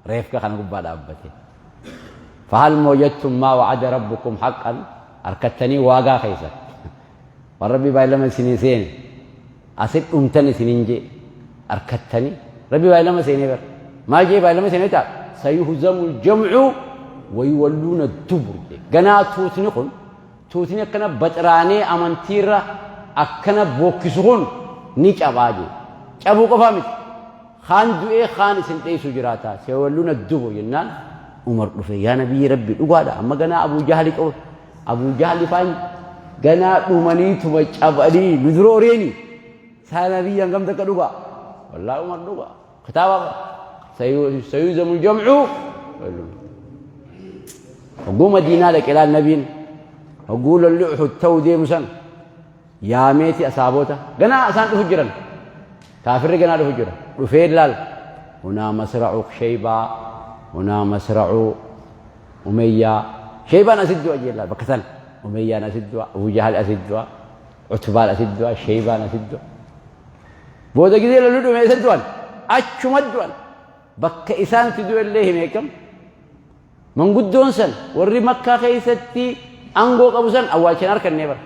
reefka kana gubbaa dhaabbate. Fahal wajadtum maa wa'ada rabbukum haqqan harkattanii waagaa keessa. Waan rabbii baay'ee isinii seene asit dhumtan isinin jee harkattanii rabbii baay'ee lama seenee bara. Maal jee baay'ee lama seenee ta'a sayuhzamul jam'u wayuwalluuna dubur jee. Ganaa tuutni kun tuutni akkana baxiraanee amantiirra akkana bookkisu kun ni cabaa jee. Cabuu qofaa miti. Kaan du'ee kaan isin dheessu jiraata. Sayuwalluuna dubur jennaan Umar dhufe yaa nabiyyi rabbi dhugaadha amma ganaa Abuu Jahali qofa Abuu Jahli faan ganaa dhumaniituma cabanii nu dura oreeni. Saa nabiyyi hangam takka dhugaa. Wallaahi Umar dhugaa. Kitaaba sayuzamu jam'u. Hogguu Madiinaa dhaqe laal nabiin hogguu lolli Uhud ta'uu deemu san yaameeti asaabota ganaa isaan dhufu jiran. Kaafirri ganaa dhufu jira. Dhufee laal hunaa masra'u sheybaa hunaa masra'u Umeyyaa Sheybaan asit du'a jee laal bakka sana Umeyyaan asit du'a Abu Jahal asit du'a Utbaan asit du'a Sheybaan asit du'a booda gizee lolli dhume eessa du'an achuma du'an bakka isaan itti du'e illee hin eegam manguddoon san warri makkaa keessatti aangoo qabu san awwaalchan harkannee bara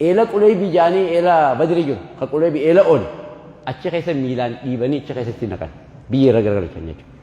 eela quleeybii jaanii eela badri jiru ka quleeybii eela oole achi keessa miilaan dhiibanii achi keessatti naqan biyya irra garagalchan jechuudha.